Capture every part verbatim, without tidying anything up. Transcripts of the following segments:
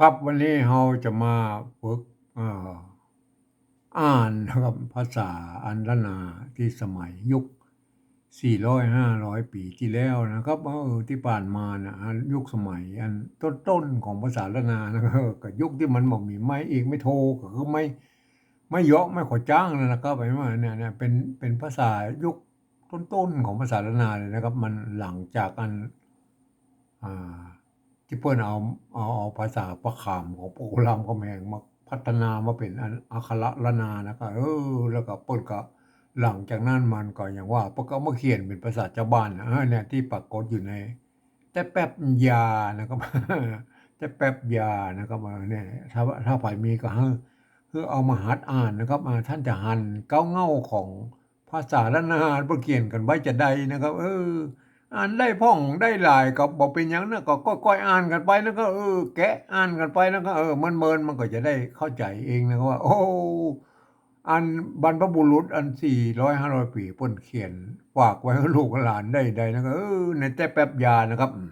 ครับ วันนี้เฮาจะมาฝึก เอ่อ อ่านนะครับ ภาษาอันล้านนาตี้สมัยยุคสี่ร้อยห้าร้อยปี๋ตี้แล้วนะครับ เออ ตี้ผ่านมานะ อันยุคสมัยอันต้นๆ ของภาษาล้านนานะ เออ ก็ยุคตี้มันบ่มีไม้เอกไม้โท ก็คือไม้ ไม้เหยาะไม้ขอจ๊างนั่นนะครับ ไอ้ว่าเนี่ย เนี่ย เป๋น เป๋นภาษายุคต้นๆ ของภาษาล้านนาเลยนะครับ มันหลังจากอัน อ่า ตี้เปิ้นเอา เอา เอาภาษาประขามของพวกรามคำแหงมาพัฒนามาเป๋นอันอักขระล้านนานะครับ เออ แล้วก็เปิ้นก็ หลังจากนั้นมันก็อย่างว่า เปิ้นก็เอามาเขียนเป๋นภาษาจาวบ้านนะ เออ เนี่ย ตี้ปรากฏอยู่ในแต๊แป๊บยานะครับ แต๊แป๊บยานะครับ เออ เนี่ย ถ้า ถ้าใผมีก็หื้อ หื้อเอามาหัดอ่านนะครับ อ่า ต้านจะหันก้าวเหง้าของ ภาษาล้านนาเปิ้นเขียนกั๋นไว้จาใดนะครับ เออ อ่านได้พ่องได้หลายก็บ่เป๋นหยังนะ ก็ก้อยๆ อ่านกั๋นไปนะครับ เออ แกะอ่านกั๋นไปนะครับ เออ เมินๆ มันก็จะได้เข้าใจ๋เองนะครับว่า โอ้ อันบรรพบุรุษอันสี่ร้อยห้าร้อยปี๋เปิ้นเขียนฝากไว้หื้อลูกหลานได้ใดนะครับ เออ ในแต๊แป๊บยานะครับ อืม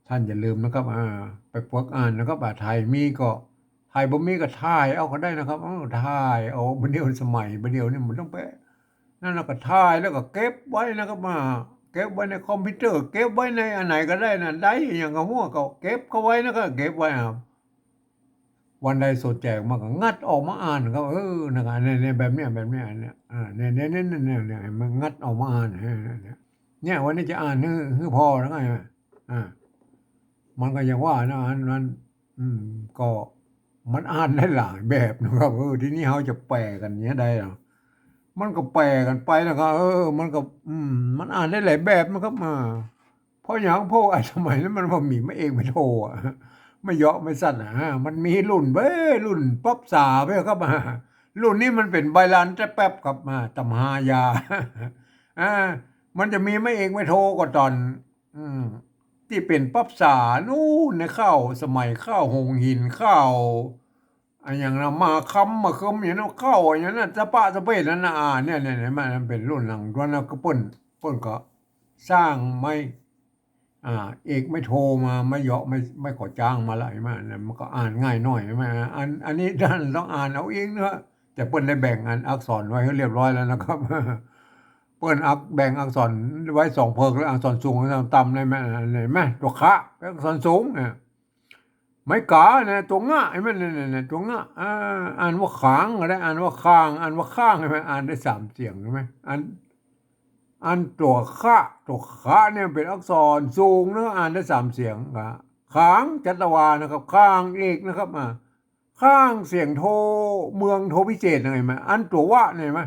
ต้านอย่าลืมนะครับ อ่า ไปฝึกอ่านนะครับ อ่า ใผมีก็ ใผบ่มีก็ถ่ายเอาก็ได้นะครับ เออ ถ่ายเอา บ่าเดี่ยวสมัย บ่าเดี่ยวนี้มันต้องไป นั่นแล้วก็ถ่ายแล้วก็เก็บไว้นะครับ อ่า เก็บไว้ในคอมพิวเตอร์ เก็บไว้ในอันไหนก็ได้นะ ได้อะหยังก็หั้วก็เก็บเข้าไว้นะครับ เก็บไว้ครับ วันใดสนใจ๋มาก็งัดออกมาอ่านครับ เออ นะครับ เนี่ย เนี่ย แบบเนี้ย แบบเนี้ย เนี่ย อ่า เนี่ย เนี่ย มันงัดออกมาอ่าน เนี่ย เนี่ย เนี่ย วันนี้จะอ่านหื้อ หื้อผ่อนะครับ อ่า มันก็อย่างว่านะ อันนั้น อืม ก็มันอ่านได้หลายแบบนะครับ เออ ทีนี้เฮาจะแปลกั๋นแนวใดเนาะ มันก็แปลกั๋นไปนะครับ เออ มันก็ อืม มันอ่านได้หลายแบบนะครับ อ่า เพราะหยัง เพราะว่าสมัยนั้นมันบ่มีไม้เอกไม้โทอะ ไม้เหยาะไม้สั้นอะ มันมีรุ่นเบ้ย รุ่นป๊อปสาเบ้ยครับ อ่า รุ่นนี้มันเป๋นใบลานแต๊แป๊บครับ อ่า ตำฮายา อ่า มันจะมีไม้เอกไม้โทก็ต๋อน อืม ตี้เป๋นป๊อปสานู่นนะ ข้าวสมัยข้าวหงส์หิน ข้าว อะหยังนะ มาคำมาเคิมอย่างนั้น ข้าวอย่างนั้นนะ สะปะสะเปะนั่นนะ อ่า เนี่ย เนี่ย เนี่ย มันเป๋นรุ่นหลัง ตอนนั้นก็เปิ้น เปิ้นก็สร้างไม้ อ่า เอกไม้โทมา ไม้เหยาะ ไม้ ไม้ขอจ๊างมาละ หันก่อ มันก็อ่านง่ายหน้อย หันก่อ อัน อันนี้ต้านต้องอ่านเอาเองเนาะ แต่เปิ้นได้แบ่งอันอักษรไว้หื้อเรียบร้อยแล้วนะครับ เปิ้นอัก แบ่งอักษรไว้สองเผิกเลย อักษรสูง อักษรต่ำ ได้ไหม หันก่อ ตั๋วขะ อักษรสูงเนี่ย ไม้ก๋านะ ตั๋วงะ หันก่อ เนี่ย เนี่ย เนี่ย ตั๋วงะ อ่า อ่านว่าขางก็ได้ อ่านว่าคาง อ่านว่าข้าง หันก่อ อ่านได้สามเสียง หันก่อ อัน อันตั๋วขะ ตั๋วขะเนี่ยเป๋นอักษรสูงนะ อ่านได้สามเสียง ขะ ขาง จัตวานะครับ ข้างเอกนะครับ อ่า ข้างเสียงโท เมืองโทพิเศษ หันก่อ อันตั๋ววะเนี่ย หันก่อ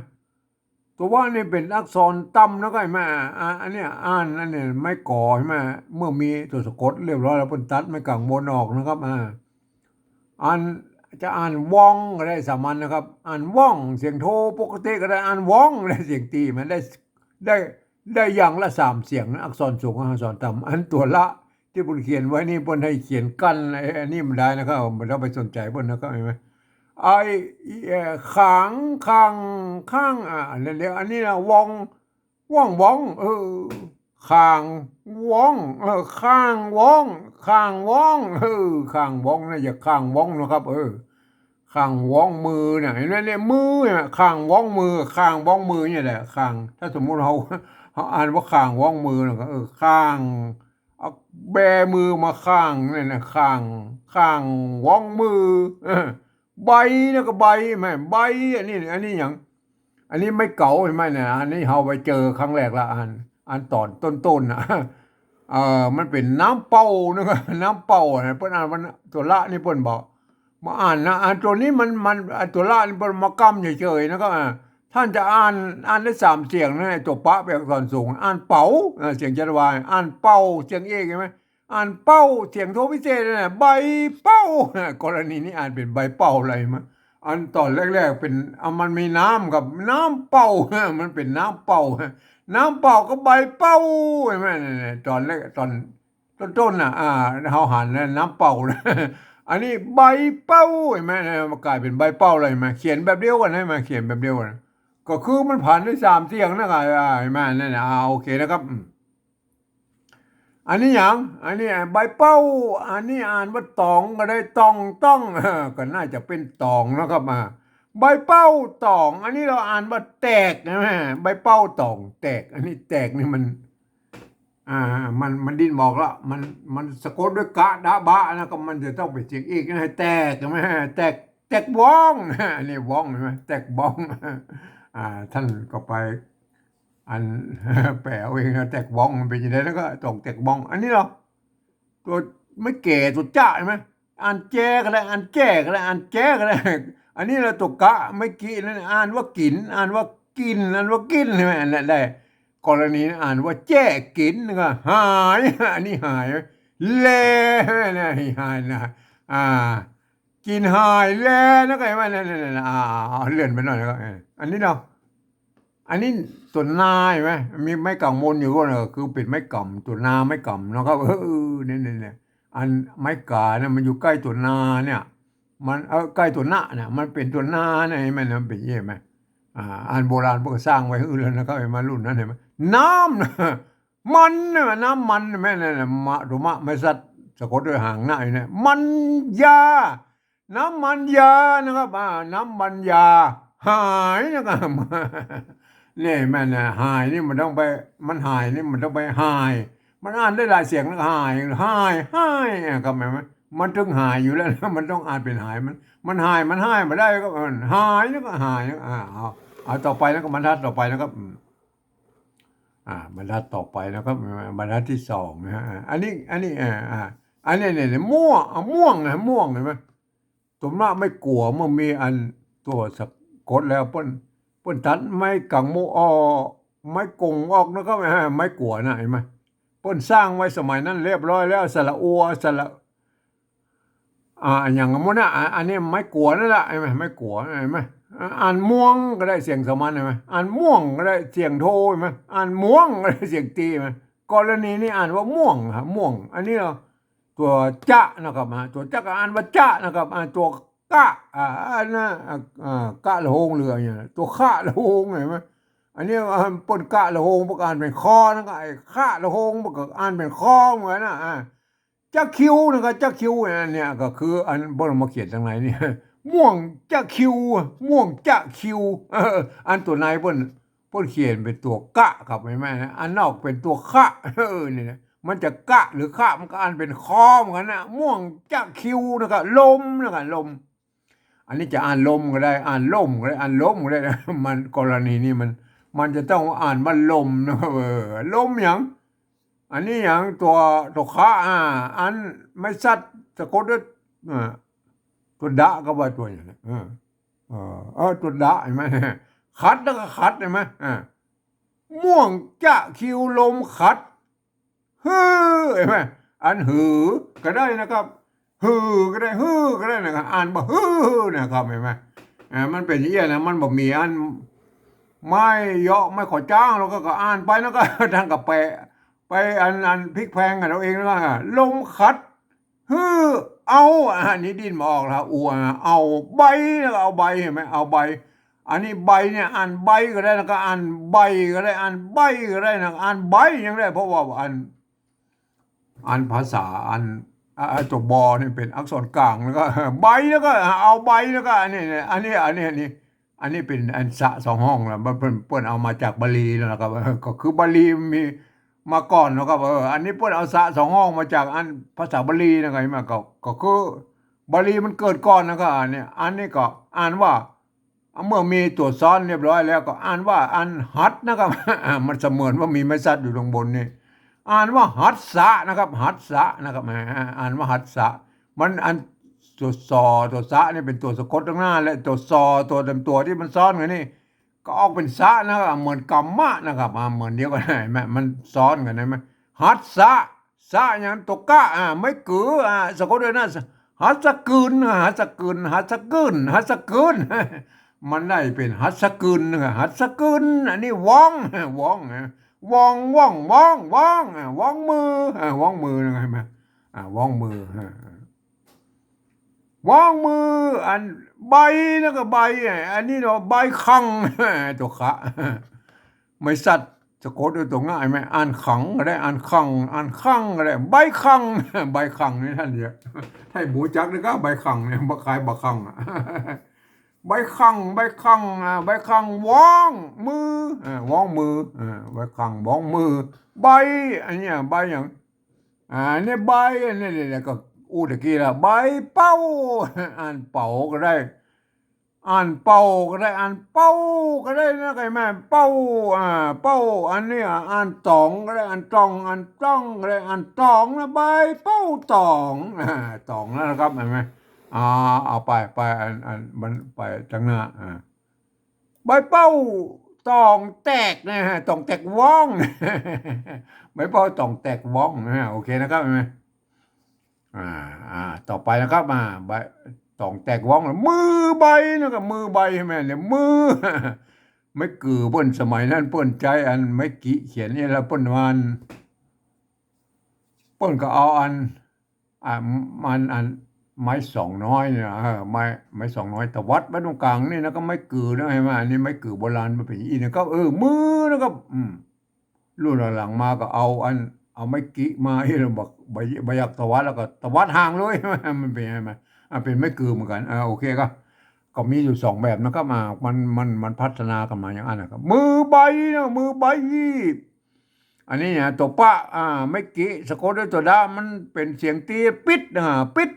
ตั๋ววะนี่เป๋นอักษรต่ำนะครับ หันก่อ อ่า อันเนี้ยอ่าน อันเนี้ยไม้ก๋อ หันก่อ เมื่อมีตั๋วสะกดเรียบร้อยแล้ว เปิ้นตัดไม้ก๋างบนออกนะครับ อ่า อันจะอ่านว่องก็ได้สามัญนะครับ อ่านว่อง เสียงโทปกติก็ได้ อ่านว่องได้ เสียงตี้มันได้ ได้ ได้อย่างละสามเสียงนะ อักษรสูง อักษรต่ำ อันตั๋วละ ตี้เปิ้นเขียนไว้นี่เปิ้นหื้อเขียนกั้น ไอ้ อันนี้บ่ได้นะครับ บ่ต้องไปสนใจ๋เปิ้นนะครับ หันก่อ ไอ้ อี เอ่อ ขาง ข้าง ข้าง อ่า อันนั้นเดียว อันนี้นะ ว่อง ว่อง ว่อง เออ ข้าง ว่อง เออ ข้าง ว่อง ข้าง ว่อง เออ ข้าง ว่องนะ อย่าข้าง ว่อง นะครับ เออ ข้าง ว่อง มือน่ะ หันก่อ เนี่ย มือน่ะ ข้าง ว่อง มือ ข้าง ว่อง มือเนี่ยแหละ ข้าง ถ้าสมมุติเฮา เฮาอ่านว่าข้าง ว่อง มือน่ะ เออ ข้าง เอาแบมือมาข้างเนี่ยนะ ข้าง ข้าง ว่อง มือ เออ ใบเนี่ยก็ใบ แม่ ใบ อันนี้ อันนี้หยัง อันนี้ไม้เก๋า หันก่อ เนี่ย อันนี้เฮาไปเจอครั้งแรกละ อัน อันต๋อนต้นๆ น่ะ เอ่อ มันเป๋นน้ำเป้านะครับ น้ำเป้านะ เปิ้นอ่านว่าตั๋วละนี่เปิ้นบอก มาอ่านนะ อันตั๋วนี้มัน มัน อันตั๋วละนี่เปิ้นมาก้ำเฉยๆ นะครับ อ่า ต้านจะอ่าน อ่านได้สามเสียงนะ ตั๋วปะเป๋นอักษรสูง อ่านเป๋า อ่า เสียงจัตวา อ่านเป้า เสียงเอก หันก่อ อ่านเป้า เสียงโทพิเศษนะ ใบเป้า กรณีนี้อ่านเป๋นใบเป้าเลย หันก่อ อันต๋อนแรกๆ เป๋น อ่ะ มันมีน้ำกับน้ำเป้า มันเป๋นน้ำเป้า น้ำเป้ากับใบเป้า หันก่อ เนี่ย เนี่ย ต๋อนแรก ต๋อนต้นๆ น่ะ อ่า เฮาหันนะ น้ำเป้านะ อันนี้ใบเป้า หันก่อ เนี่ย มันก๋ายเป๋นใบเป้าเลย หันก่อ เขียนแบบเดียวกั๋น หันก่อ เขียนแบบเดียวกั๋น ก็คือมันผันได้สามเสียงนะ อ่า หันก่อ นั่นน่ะ อ่า โอเคนะครับ อืม อันนี้หยัง อันนี้ใบเป้า อันนี้อ่านว่าต๋องก็ได้ ต่อง ต้อง เออ ก็น่าจะเป๋นต๋องนะครับ อ่า ใบเป้าต๋อง อันนี้เฮาอ่านว่าแตก ใช่ไหม ใบเป้าต๋องแตก อันนี้แตกนี่มัน อ่า มัน มันดิ้นบ่ออกละ มัน มันสะกดด้วยกะดะบะนะ ก็มันจะต้องเป๋นเสียงเอกนะ แตก ใช่ไหม แตก แตกบ้อง อันนี้บ้อง ใช่ไหม แตกบ้อง อ่า ต้านก็ไป อัน แป๋เอาเองนะ แตกบ้องมันเป๋นจะได๋ แล้วก็ต๋องแตกบ้อง อันนี้เฮา ตั๋วไม้แก่ตั๋วจ๊ะ ใช่ไหม อ่านแจก็ได้ อ่านแจ้ก็ได้ อ่านแจ๊ก็ได้ อันนี้เฮาตั๋วกะ เมื่อกี้นั้นอ่านว่ากิ๋น อ่านว่ากิน อ่านว่ากิ๋น ใช่ไหม อันนั้นได้ กรณีนั้นอ่านว่าแจ้กิ๋น ก็หาย อันนี้หาย แล นะ หายนะ อ่า กิ๋นหายแล นะ ก็เห็นไหม นั่นๆๆ อ่า เอาเลื่อนไปหน่อยก็ เออ อันนี้เฮา อันนี้ตั๋วนา ใช่ไหม มีไม้ก๋ำมนอยู่ก็นะ คือเป๋นไม้ก๋ำ ตั๋วนาไม้ก๋ำนะครับ เออ เนี่ยๆๆ อันไม้ก๋าเนี่ยมันอยู่ใก้ตั๋วนาเนี่ย มัน เออ ใก้ตั๋วนะเนี่ย มันเป๋นตั๋วนาเนี่ย เห็นไหม มันเป๋นอย่างนี้ เห็นไหม อ่า อันโบราณเปิ้นก็สร้างไว้หื้อแล้วนะครับ เห็นไหม รุ่นนั้น เห็นไหม น้ำ มันเนี่ย น้ำมัน แม่นนั่นน่ะ มะ ตั๋วมะไม้สัตว์ สะกดด้วยหางนะ อยู่เนี่ย มันยา น้ำมันยานะครับ อ่า น้ำมันยา หายนะครับ เนี่ย แม่นน่ะ หายนี่มันต้องไป มันหายนี่มันต้องไปหาย มันอ่านได้หลายเสียงนะ หาย หาย หาย อ่ะ ครับ แม่นไหม มันต้องหายอยู่แล้วนะ มันต้องอ่านเป๋นหาย มัน มันหาย มันหายบ่ได้ก็ เออ หายนี่ก็หาย อ่า เอา เอาต่อไปนะ ก็บรรทัดต่อไปนะครับ อืม อ่า บรรทัดต่อไปนะครับ บรรทัดที่สองนะฮะ อ่า อันนี้ อันนี้ อ่า อ่า อันนี้เนี่ย ม่วง อ่ะ ม่วงนะ ม่วง เห็นไหม ตั๋วมะไม้กั๋ว เมื่อมีอันตั๋วสะกดแล้ว เปิ้น เปิ้นตัดไม้ก๋ำมนออก ไม้ก๋งออกนะครับ อ่า ไม้กั๋วนะ เห็นไหม เปิ้นสร้างไว้สมัยนั้นเรียบร้อยแล้ว สระอัว สระ อ่า อย่างมนน่ะ อ่า อันนี้ไม้กั๋วนั่นแหละ เห็นไหม ไม้กั๋ว เห็นไหม อ่า อ่านม่วงก็ได้เสียงสามัญ เห็นไหม อ่านม่วงก็ได้เสียงโท เห็นไหม อ่านม่วงก็ได้เสียงตี เห็นไหม กรณีนี้อ่านว่าม่วงครับ ม่วง อันนี้เฮาตั๋วจ๊ะนะครับ อ่า ตั๋วจ๊ะก็อ่านว่าจ๊ะนะครับ อ่า ตั๋วกะ อ่า อันนั้น อ่า อ่า กะละโฮงเรือเนี่ย ตั๋วคะละโฮง เห็นไหม อันนี้ อ่า เปิ้นกะละโฮง เปิ้นก็อ่านเป๋นคอ นั่นก็ไอ้คะละโฮง เปิ้นก็อ่านเป๋นคอเหมือนกันนะ อ่า จ๊ะคิวนะครับ จ๊ะคิว อันเนี้ยก็คืออันเปิ้นเอามาเขียนตังในนี่ ม่วงจ๊ะคิว ม่วงจ๊ะคิว เออ อันตั๋วในเปิ้น เปิ้นเขียนเป๋นตั๋วกะครับ เห็นไหมนะ อันนอกเป๋นตั๋วคะ เออ นี่นะ มันจะกะหรือกะ มันก็อ่านเป๋นคอเหมือนกันนะ ม่วงจ๊ะคิวนะครับ ลมนะครับ ลม อันนี้จะอ่านลมก็ได้ อ่านล่มก็ได้ อ่านล้มก็ได้นะ มันกรณีนี้มัน มันจะต้องอ่านว่าลมนะครับ เออ ลมหยัง อันนี้หยัง ตั๋ว ตั๋วคะ อ่า อันไม้สัตว์สะกดด้วย อ่า ตั๋วดะก็ว่าตั๋วอย่างนั้น เออ เออ เออ ตั๋วดะ เห็นไหม ขัดแล้วก็ขัด เห็นไหม อ่า ม่วงจ๊ะคิวลมขัด ฮือ เห็นไหม อันหือก็ได้นะครับ หือก็ได้ ฮือก็ได้นะครับ อ่านบ่ฮือนะครับ เห็นไหม อ่า มันเป๋นอย่างนี้นะ มันบ่มีอัน ไม้เยาะไม้ขอจ้าง แล้วก็ ก็อ่านไป แล้วก็ ต้านก็แปะไป อัน อันพลิกแพลงกั๋นเอาเอง แล้วก็ อ่า ลมขัด ฮือ เอา อันนี้ดิ้นบ่ออกแล้ว อัว เอาใบ แล้วก็เอาใบ เห็นไหม เอาใบ อันนี้ใบเนี่ย อ่านใบก็ได้ แล้วก็อ่านใบก็ได้ อ่านใบก็ได้นะ อ่านใบยังได้ เพราะว่าอัน อันภาษาอัน อ่า ตั๋วบอนี่เป๋นอักษรกลาง แล้วก็ ใบ แล้วก็เอาใบ แล้วก็อันนี้เนี่ย อันนี้ อันนี้ อันนี้ อันนี้เป๋นอันสะสองห้องแล้ว เปิ้น เปิ้นเอามาจากบาลีแล้วนะครับ เออ ก็คือบาลีมีมาก่อนนะครับ เออ อันนี้เปิ้นเอาสะสองห้องมาจากอันภาษาบาลีนะครับ มาก็ ก็คือบาลีมันเกิดก่อนนะครับ อันนี้ อันนี้ก็อ่านว่า เมื่อมีตั๋วซ้อนเรียบร้อยแล้วก็อ่านว่าอันหัดนะครับ อ่า มันเสมือนว่ามีไม้สัตว์อยู่ตรงบนนี่ อ่านว่าหัดสะนะครับ หัดสะนะครับ อ่า อ่านว่าหัดสะ มันอันตั๋วซอ ตั๋วสะนี่เป๋นตั๋วสะกดตังหน้า และตั๋วซอ ตั๋วเต็มตั๋วตี้มันซ้อนกั๋นนี่ ก็ออกเป๋นสะนะครับ เหมือนกำมะนะครับ อ่า เหมือนเดียวกั๋น เห็นไหม มันซ้อนกั๋น เห็นไหม หัดสะ สะหยัง ตั๋วกะ อ่า ไม้กือ อ่า สะกดด้วยนะ หัดสะกืน หัดสะกืน หัดสะกืน หัดสะกืน มันได้เป๋นหัดสะกืนนะครับ หัดสะกืน อันนี้ว้อง ว้องนะ ว้อง ว้อง ว้อง ว้อง อ่า ว้องมือ อ่า ว้องมือนะครับ เห็นไหม อ่า ว้องมือ อ่า ว้องมือ อันใบ แล้วก็ใบ อันนี้เนาะ ใบคัง ตั๋วคะ ไม้สัตว์ สะกดด้วยตั๋วงะไหม อ่านขังก็ได้ อ่านขัง อ่านขังก็ได้ ใบขัง ใบขังนี่ต้านเยอะ ใค่หมู่จักนะครับ ใบขังเนี่ย บ่ขายบ่ขังอะ ใบขัง ใบขัง อ่า ใบขัง ว้อง มือ อ่า ว้องมือ อ่า ใบขัง ว้องมือ ใบ อันเนี้ย ใบหยัง อ่า เนี่ย ใบ อันนี้ เนี่ย เนี่ย ก็อู้ตะกี้ละ ใบเป้า อ่านเป๋าก็ได้ อ่านเป่าก็ได้ อ่านเป้าก็ได้นะ ใค่ไหม เป้า อ่า เป้า อันนี้ อ่า อ่านต๋องก็ได้ อ่านต๋อง อ่านต๋องก็ได้ อ่านต๋องนะ ใบเป้าต๋อง อ่า ต๋องแล้วนะครับ หันก่อ อ่า เอาไป ไป อัน อัน มันไปตังหน้า อ่า ใบเป้าต๋องแตกนะฮะ ต๋องแตกว้อง ใบเป้าต๋องแตกว้องนะฮะ โอเคนะครับ หันก่อ อ่า อ่า ต่อไปนะครับ อ่า ใบ ต๋องแตกว้อง มือใบนะครับ มือใบ หันก่อ เนี่ย มือ ไม้กือเปิ้นสมัยนั้นเปิ้นใจ๊อันไม้กิเขียนเนี่ย แล้วเปิ้นว่าอัน เปิ้นก็เอาอัน อ่า มันอันไม้สองน้อยเนี่ย เออ ไม้ ไม้สองน้อย ตวัดไว้ตรงกลางนี่นะ ก็ไม้กือนะ หันก่อ อันนี้ไม้กือโบราณมันเป๋นอี้นะ ก็ เออ มือนะครับ อืม รุ่นหลังๆ มาก็เอาอัน เอาไม้กิมา เอ้ย บ่ บ่ บ่อยากตวัดแล้วก็ตวัดห่างเลย มันเป๋นไงมา อ่ะ เป๋นไม้กือเหมือนกั๋น อ่า โอเค ก็ ก็มีอยู่สองแบบนะครับ อ่า มัน มัน มันพัฒนากั๋นมาอย่างนั้นนะครับ มือใบนะ มือใบ อันนี้นะ ตั๋วปะ อ่า ไม้กิสะกดด้วยตั๋วดะ มันเป๋นเสียงตี้ ปิ๊ด อ่า ปิ๊ด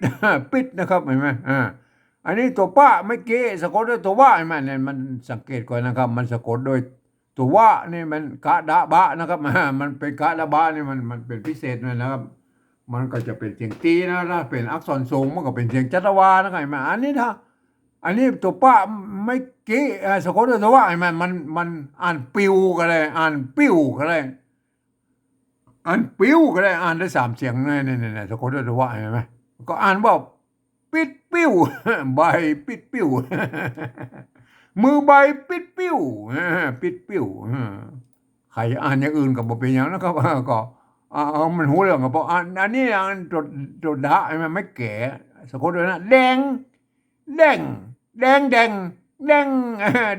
ปิ๊ดนะครับ หันก่อ อ่า อันนี้ตั๋วปะ ไม้กิสะกดด้วยตั๋ววะ หันก่อ เนี่ย มันสังเกตก่อนนะครับ มันสะกดด้วยตั๋ววะนี่มันกะดะบะนะครับ มันเป๋นกะดะบะนี่มัน มันเป๋นพิเศษหน่อยนะครับ มันก็จะเป๋นเสียงตี้นะ ถ้าเป๋นอักษรสูงมันก็เป๋นเสียงจัตวานะครับ หันก่อ อันนี้ถ้า อันนี้ตั๋วปะไม้กิ เอ่อ สะกดด้วยตั๋ววะ หันก่อ มัน มันอ่านปิวก็ได้ อ่านปิ้วก็ได้ อ่านปิ้วก็ได้ อ่านได้สามเสียง เนี่ย เนี่ย เนี่ย สะกดด้วยตั๋ววะ หันก่อ ก็อ่านว่า ปิ๊ดปิ้ว ใบปิ๊ดปิ้ว มือใบปิ๊ดปิ้ว เออ ปิ๊ดปิ้ว เออ ใผอ่านอย่างอื่นก็บ่เป๋นหยังนะครับ เออ ก็ เอา เอามันฮู้เรื่องก็พอ อัน อันนี้อันตั๋ว ตั๋วดะ หันก่อ ไม้แก๋ สะกดด้วยนะ แดง แดง แดง แดง แดง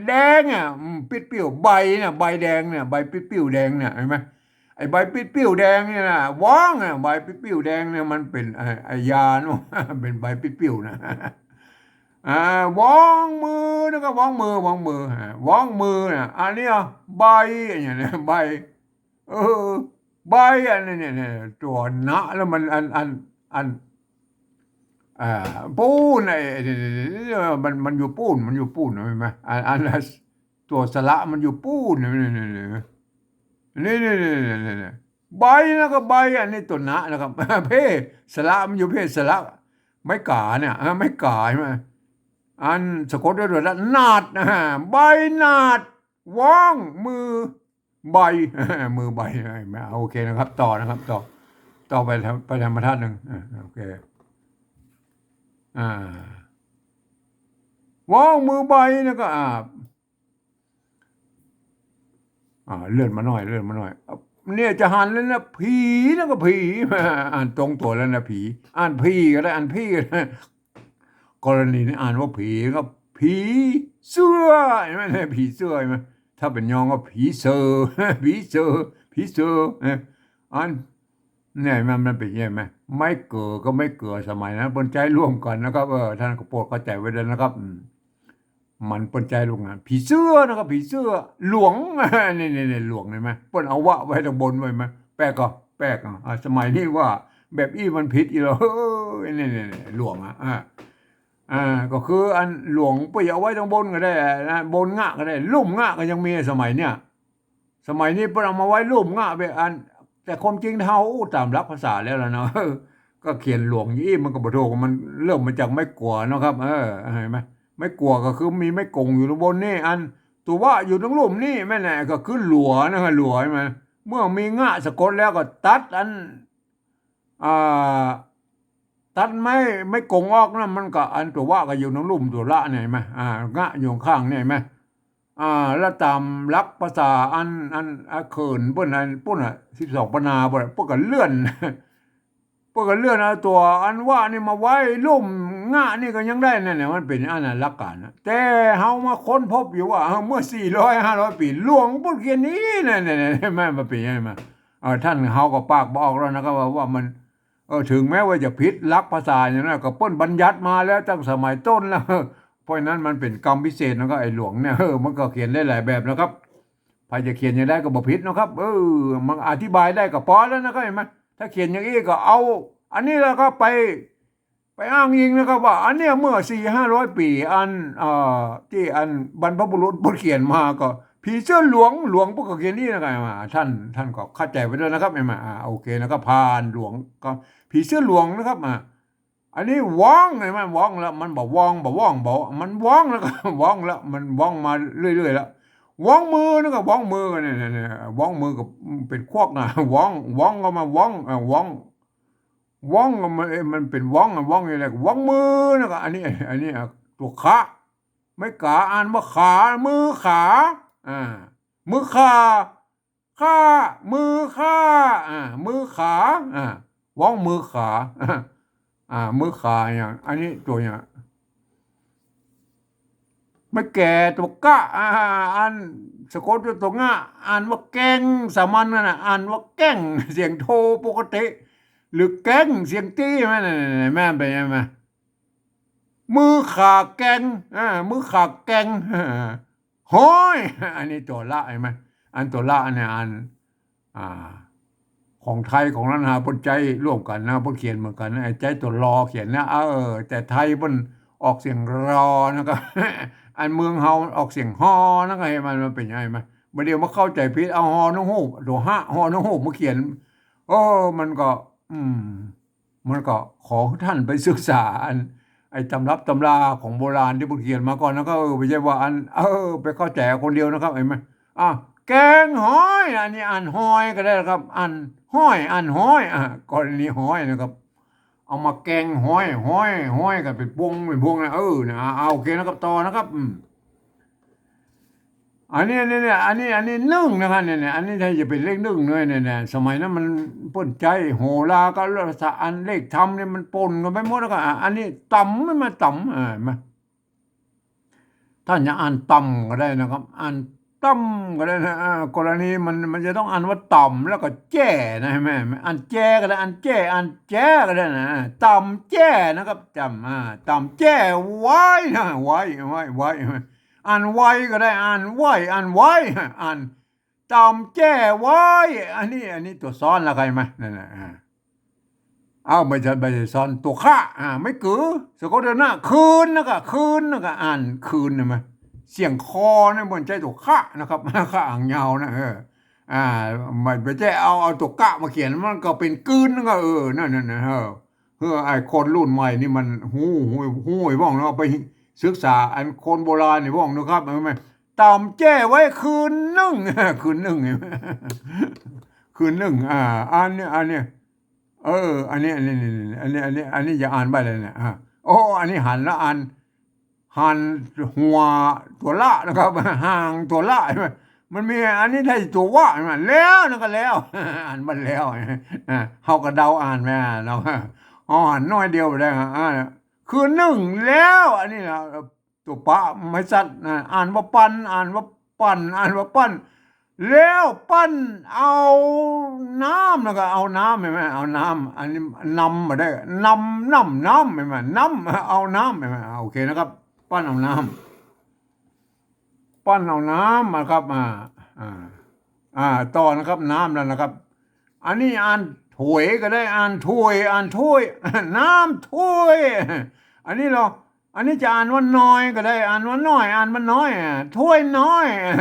แดง อ่ะ อืม ปิ๊ดปิ้ว ใบน่ะ ใบแดงเนี่ย ใบปิ๊ดปิ้วแดงเนี่ย หันก่อ ไอ้ใบปิ๊ดปิ้วแดงเนี่ยนะ ว้องอ่ะ ใบปิ๊ดปิ้วแดงเนี่ย มันเป๋น ไอ้ ไอ้ยาเนาะ เป๋นใบปิ๊ดปิ้วนะ อ่า ว้องมือนะครับ ว้องมือ ว้องมือ อ่า ว้องมือนะ อันนี้อ่ะ ใบ อย่างเนี้ย ใบ เออ ใบ อันนี้เนี่ย เนี่ย ตั๋วนะ แล้วมัน อัน อัน อัน อ่า ปู๊น ไอ้ ไอ้ นี่ นี่ นี่ มัน มันอยู่ปู๊น มันอยู่ปู๊น หันก่อ อัน อัน ตั๋วสระมันอยู่ปู๊น นี่ นี่ นี่ นี่ ใบนะครับ ใบ อันนี้ตั๋วนะนะครับ เพ่ สระมันอยู่เพ่ สระ ไม้ก๋าเนี่ย อ่า ไม้ก๋า หันก่อ อันสะกดด้วยตั๋วดะ นาด อ่า ใบนาด ว้อง มือ ใบ มือใบ หันก่อ โอเคนะครับ ต่อนะครับ ต่อ ต่อไปทาง ไปทางบรรทัดหนึ่ง อ่า โอเค อ่า ว้อง มือใบ แล้วก็ อ่า อ่า เลื่อนมาหน่อย เลื่อนมาหน่อย เนี่ยจะหันแล้วนะ ผี แล้วก็ผี อ่านตรงตั๋วแล้วนะ ผี อ่านผีก็ได้ อ่านผีก็ได้ กรณีนี้อ่านว่าผีก็ผีเสื้อ หันก่อ ผีเสื้อ หันก่อ ถ้าเป๋นยองก็ผีเซอ ผีเซอ ผีเซอ เนี่ย อัน เนี่ย มัน มันเป๋นไงไหม ไม้เก๋อกับไม้เก๋อสมัยนั้นเปิ้นใจ๊ร่วมกั๋นนะครับ เออ ต้านก็โปรดเข้าใจ๋ไว้ด้วยนะครับ อืม มันเปิ้นใจ๊ร่วมกั๋น ผีเสื้อนะครับ ผีเสื้อ หลวง นี่ นี่ นี่ หลวง หันก่อ เปิ้นเอาวะไว้ตางบนไว้ไหม แปลกก่อ แปลกก่อ อ่า สมัยนี้ว่าแบบอี้มันผิดอีกแล้ว เฮ้ย นี่ นี่ นี่ หลวง อ่ะ อ่า อ่า ก็คืออันหลวงเปิ้นเอาไว้ตางบนก็ได้นะ บนงะก็ได้ ลุ่มงะก็ยังมีสมัยเนี้ย สมัยนี้เปิ้นเอามาไว้ลุ่มงะไปอัน แต่ความจริงถ้าอู้ต๋ามหลักภาษาแล้วล่ะเนาะ ก็เขียนหลวงอี้มันก็บ่ถูก มันเริ่มมาจากไม้กั๋วเนาะครับ เออ หันก่อ ไม้กั๋วก็คือมีไม้ก๋งอยู่ตางบนนี่ อันตั๋ววะอยู่ตางลุ่มนี่ แม่นแหละ ก็คือหลัวนะ หลัว หันก่อ เมื่อมีงะสะกดแล้วก็ตัดอัน อ่า ตัดไม้ ไม้ก๋งออกนะ มันก็อันตั๋ววะก็อยู่ตางลุ่มตั๋วละเนี่ย หันก่อ อ่า งะอยู่ข้างเนี่ย หันก่อ อ่า แล้วต๋ามหลักภาษาอัน อัน อ่า เขินเปิ้นอันปุ้นอ่ะ สิบสองปันนาปุ้นอ่ะ เปิ้นก็เลื่อน เปิ้น ก็เลื่อนเอาตั๋วอันว่านี่มาไว้ลุ่มงะนี่ก็ยังได้นั่นแหละ มันเป๋นอันนั้นหลักการนะ แต่เฮามาค้นพบอยู่ว่า เออ เมื่อสี่ร้อยห้าร้อยปี๋ หลวงปู่เขียนนี่นั่นแหละ แม่นบ่เป๋นไงมา เออ ต้านเฮาก็ปากบ่ออกแล้วนะครับ ว่า ว่ามัน เออ เถิงแม้ว่าจะผิดหลักภาษาอย่างนั้น ก็เปิ้นบัญญัติมาแล้วตั้งสมัยต้นแล้ว เพราะฉะนั้นมันเป๋นกรรมพิเศษนะครับ ไอ้หลวงเนี่ย เออ มันก็เขียนได้หลายแบบนะครับ ใผจะเขียนอย่างใดก็บ่ผิดนะครับ เออ มันอธิบายได้ก็ปอแล้วนะครับ หันก่อ ถ้าเขียนอย่างอี้ก็เอา อันนี้แล้วก็ไป ไปอ้างอิงนะครับ ว่าอันเนี้ยเมื่อสี่ห้าร้อยปี๋ อัน เอ่อ ตี้อันบรรพบุรุษเปิ้นเขียนมาก็ ผีเสื้อหลวง หลวงเปิ้นก็เขียนนี่นะครับ อ่า ต้าน ต้านก็เข้าใจ๋ไปตวยนะครับ หันก่อ อ่า โอเคนะครับ ผ่านหลวงก็ ผีเสื้อหลวงนะครับ อ่า อันนี้หวอง หันก่อ หวองแล้ว มันบ่หวอง บ่หวอง บ่ มันหวองแล้วก็ หวองแล้ว มันหวองมาเรื่อยๆ แล้ว หวองมือนะครับ หวองมือเนี่ย เนี่ย เนี่ย หวองมือก็เป๋นควักนะ หวอง หวองก็มาหวอง เอ่อ หวอง หวองก็มัน เอ๊ะ มันเป๋นหวองอะ หวองอย่างไร หวองมือนะครับ อันนี้ อันนี้ อ่ะ ตั๋วขะ ไม้ก๋า อ่านว่าขา มือขา อ่า มือขา ขา มือขา อ่า มือขา อ่า หวองมือขา อ่า มือขาอย่าง อันนี้ตั๋วอย่าง ไม้แก่ ตั๋วกะ อ่า อันสะกดด้วยตั๋วงะ อ่านว่าแกง สามัญนั่นน่ะ อ่านว่าแกง เสียงโทปกติ หรือแกง เสียงตี้ แม่น แม่น แม่น เป๋นไงมา มือขาแกง อ่า มือขาแกง ฮ้อย อันนี้ตั๋วละ หันก่อ อันตั๋วละเนี่ย อัน อ่า ของไทยของล้านนาเปิ้นใจ๊ร่วมกั๋นนะ เปิ้นเขียนเหมือนกั๋นนะ ใจ๊ตั๋วลอเขียนนะ เออ แต่ไทยเปิ้นออกเสียงรอนะครับ อันเมืองเฮาออกเสียงฮอนะครับ หันก่อ มัน มันเป๋นไงมา บ่าเดี่ยวมาเข้าใจ๋ผิด เอาฮอนกฮูก ตั๋วหะ ฮอนกฮูกมาเขียน เออ มันก็ อืม มันก็ขอต้านไปศึกษาอัน ไอ้ตำรับตำราของโบราณตี้เปิ้นเขียนมาก่อนนะครับ เออ บ่ใจ้ว่าอัน เออ ไปเข้าใจ๋คนเดียวนะครับ หันก่อ อ่ะ แกงฮ้อย อันนี้อ่านฮ้อยก็ได้นะครับ อ่านฮ้อย อ่านฮ้อย อ่ะ กรณีฮ้อยนะครับ เอามาแกงฮ้อย ฮ้อย ฮ้อยกั๋นเป๋นพวง เป๋นพวงนะ เออ นะ อ่ะ โอเคนะครับ ต่อนะครับ อืม อันนี้ อันนี้เนี่ย อันนี้ อันนี้นึ่งนะครับ เนี่ย เนี่ย อันนี้ถ้าจะเป๋นเลขนึ่งเนี่ย เนี่ย เนี่ย สมัยนั้นมันเปิ้นใจ๊โหราก็ภาษาอันเลขธรรมเนี่ยมันปนกั๋นไปหมดแล้วก็ อ่ะ อันนี้ต๋ำ มันมาต๋ำ อ่า มา ต้านจะอ่านต่ำก็ได้นะครับ อ่านต่ำก็ได้นะ อ่า กรณีมัน มันจะต้องอ่านว่าต่ำแล้วก็แจ้นะ หันก่อ อ่านแจ้ก็ได้ อ่านแจ้ อ่านแจ้ก็ได้นะ อ่า ต่ำแจ้นะครับ ต่ำ อ่า ต่ำแจ้ไว้นะ ไว้ ไว้ ไว้ อ่านไวก็ได้ อ่านไหว้ อ่านไว้ อ่านต่ำแจ้ไว้ อันนี้ อันนี้ตั๋วซ้อนแล้ว ใค่ไหม นั่นแหละ อ่า เอา บ่ใจ้ บ่ใจ้ซ้อน ตั๋วขะ อ่า ไม้กือ สะกดด้วยนะ คืน นะก็ คืน นะก็ อ่านคืน หันก่อ เสียงคอเนี่ยมันใจ๊ตั๋วขะนะครับ ขะหางยาวนะ เออ อ่า บ่ บ่ใจ้เอา เอาตั๋วกะมาเขียน มันก็เป๋นกืน นะก็ เออ นั่น นั่น นั่น เออ เออ ไอ้คนรุ่นใหม่นี่มันฮู้ ฮู้ ฮู้ไอ้บ้องเนาะ ไปศึกษาอันคนโบราณนี่บ้องนะครับ เออ มันต่ำแจ้ไว้คืนนึ่ง คืนนึ่ง คืนนึ่ง อ่า อันนี้ อันนี้ เออ อันนี้ อันนี้ อันนี้ อันนี้ อันนี้จะอ่านไปเลยเนี่ย อ่า โอ้ อันนี้หันละ อ่าน หันหัวตั๋วละนะครับ หางตั๋วละ มันมีอันนี้ได้ตั๋ววะ แล้วนั่นก็แล้ว อ่านมันแล้ว อ่า เฮาก็เดาอ่านแม่เนาะ เอาหันน้อยเดียวไปได้ อ่า คืนนึ่งแล้ว อันนี้นะ ตั๋วปะไม้สัตว์นะ อ่านว่าปัน อ่านว่าปั่น อ่านว่าปั้น แล้วปั้นเอาน้ำ แล้วก็เอาน้ำ หันก่อ เอาน้ำ อันนี้นำบ่ได้ นำ น้ำ น้ำ หันก่อ น้ำ เอาน้ำ หันก่อ อ่า โอเคนะครับ ปั้นเอาน้ำ ปั้นเอาน้ำนะครับ อ่า อ่า อ่า ต่อนะครับ น้ำแล้วนะครับ อันนี้อ่านถ้วยก็ได้ อ่านถ้วย อ่านถ้วย น้ำถ้วย อันนี้เรา อันนี้จะอ่านว่าน้อยก็ได้ อ่านว่าน้อย อ่านว่าน้อย อ่า ถ้วยน้อย อ่า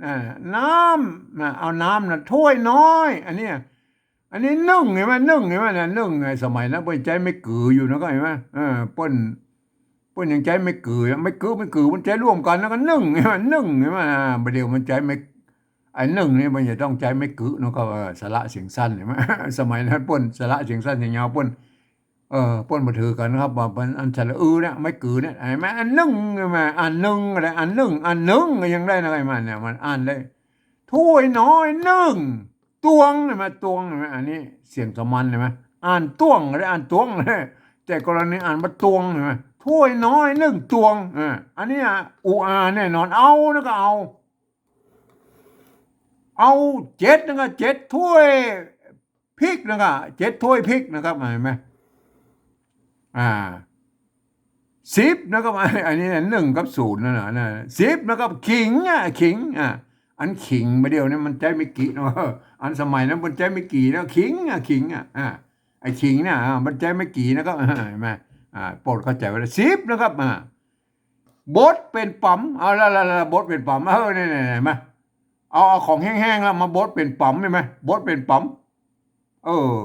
อ่า น้ำ อ่า เอาน้ำนะ ถ้วยน้อย อันเนี้ย อันนี้นึ่ง หันก่อ นึ่ง หันก่อ นะ นึ่งไง สมัยนั้นเปิ้นใจ๊ไม้กืออยู่นะ ก็หันก่อ เออ เปิ้น เปิ้นยังใจ๊ไม้กือ ไม้กือ ไม้กือ มันใจ๊ร่วมกั๋น แล้วก็นึ่ง หันก่อ นึ่ง หันก่อ อ่า บ่าเดี่ยวมันใจ๊ไม้ ไอ้นึ่งนี่มันจะต้องใจ๊ไม้กือเนาะ ก็ เออ สระเสียงสั้น หันก่อ สมัยนั้นเปิ้นสระเสียงสั้นเสียงยาว เปิ้น เออ เปิ้นบ่ถือกั๋นนะครับ ว่าเปิ้นอันสระอือเนี่ย ไม้กือเนี่ย หันก่อ อันนึ่ง หันก่อ อันนึ่งก็ได้ อันนึ่ง อันนึ่งก็ยังได้นะ หันก่อ เนี่ย มันอ่านได้ ถ้วยน้อยนึ่ง ตวง หันก่อ ตวง หันก่อ อันนี้เสียงสามัญ หันก่อ อ่านตวงก็ได้ อ่านตวงก็ได้ แต่กรณีอ่านว่าตวง ใช่ไหม ถ้วยน้อยนึ่งตวง อ่า อันนี้อ่ะ อุอาแน่นอน เอานะก็เอา เอาเจ็ดนะก็เจ็ดถ้วยพริกนะก็เจ็ดถ้วยพริกนะครับ เห็นไหม อ่า สิบนะครับ อันนี้นึ่งกับศูนย์นั่นน่ะ นะ สิบนะครับ ขิงอ่ะ ขิงอ่ะ อันขิงมาเดี๋ยวนี้มันใจ๊ไม่กี่เนาะ อันสมัยนั้นมันใจ๊ไม่กี่นะ ขิงอ่ะ ขิงอ่ะ อ่า ไอ้ขิงเนี่ย อ่า มันใจ๊ไม่กี่นะครับ เห็นไหม อ่า โปรดเข้าใจ๋ไว้นะ สิบนะครับ อ่า บดเป๋นป๋ำ เอาละละละ บดเป๋นป๋ำ เออ เนี่ยเนี่ยเนี่ย เห็นไหม เอา เอาของแห้งๆ แล้วมาบดเป๋นป๋ำ เห็นไหม บดเป๋นป๋ำ เออ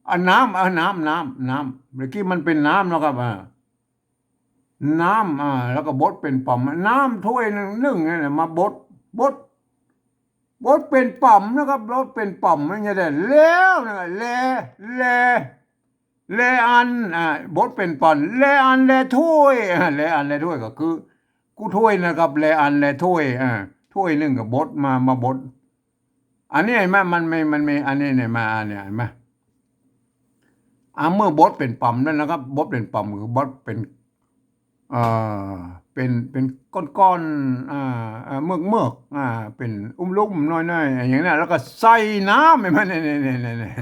อันน้ำ เอาน้ำ น้ำ น้ำ เมื่อกี้มันเป๋นน้ำเนาะครับ อ่า น้ำ อ่า แล้วก็บดเป๋นป๋ำ น้ำถ้วยนึ่งนึ่งเนี่ย มาบด บด บดเป๋นป๋ำนะครับ บดเป๋นป๋ำ มันจะได้แล้วนะ แล แล แลอัน อ่า บดเป๋นป๋ำ แลอัน แลถ้วย อ่า แลอัน แลถ้วย ก็คือ กู้ถ้วยนะครับ แลอัน แลถ้วย อ่า ถ้วยนึ่งก็บดมา มาบด อันนี้เห็นไหม มันมี มันมี อันนี้เนี่ย มา อันเนี้ย เห็นไหม อ่า เมื่อบดเป๋นป๋ำแล้วนะครับ บดเป๋นป๋ำ คือบดเป๋น เอ่อ เป๋น เป๋นก้อนๆ อ่า อ่า เมือกๆ อ่า เป๋นอุ้มลุ่มน้อยๆ อย่างเนี้ย แล้วก็ใส่น้ำ เห็นไหม เนี่ย เนี่ย เนี่ย เนี่ย เนี่ย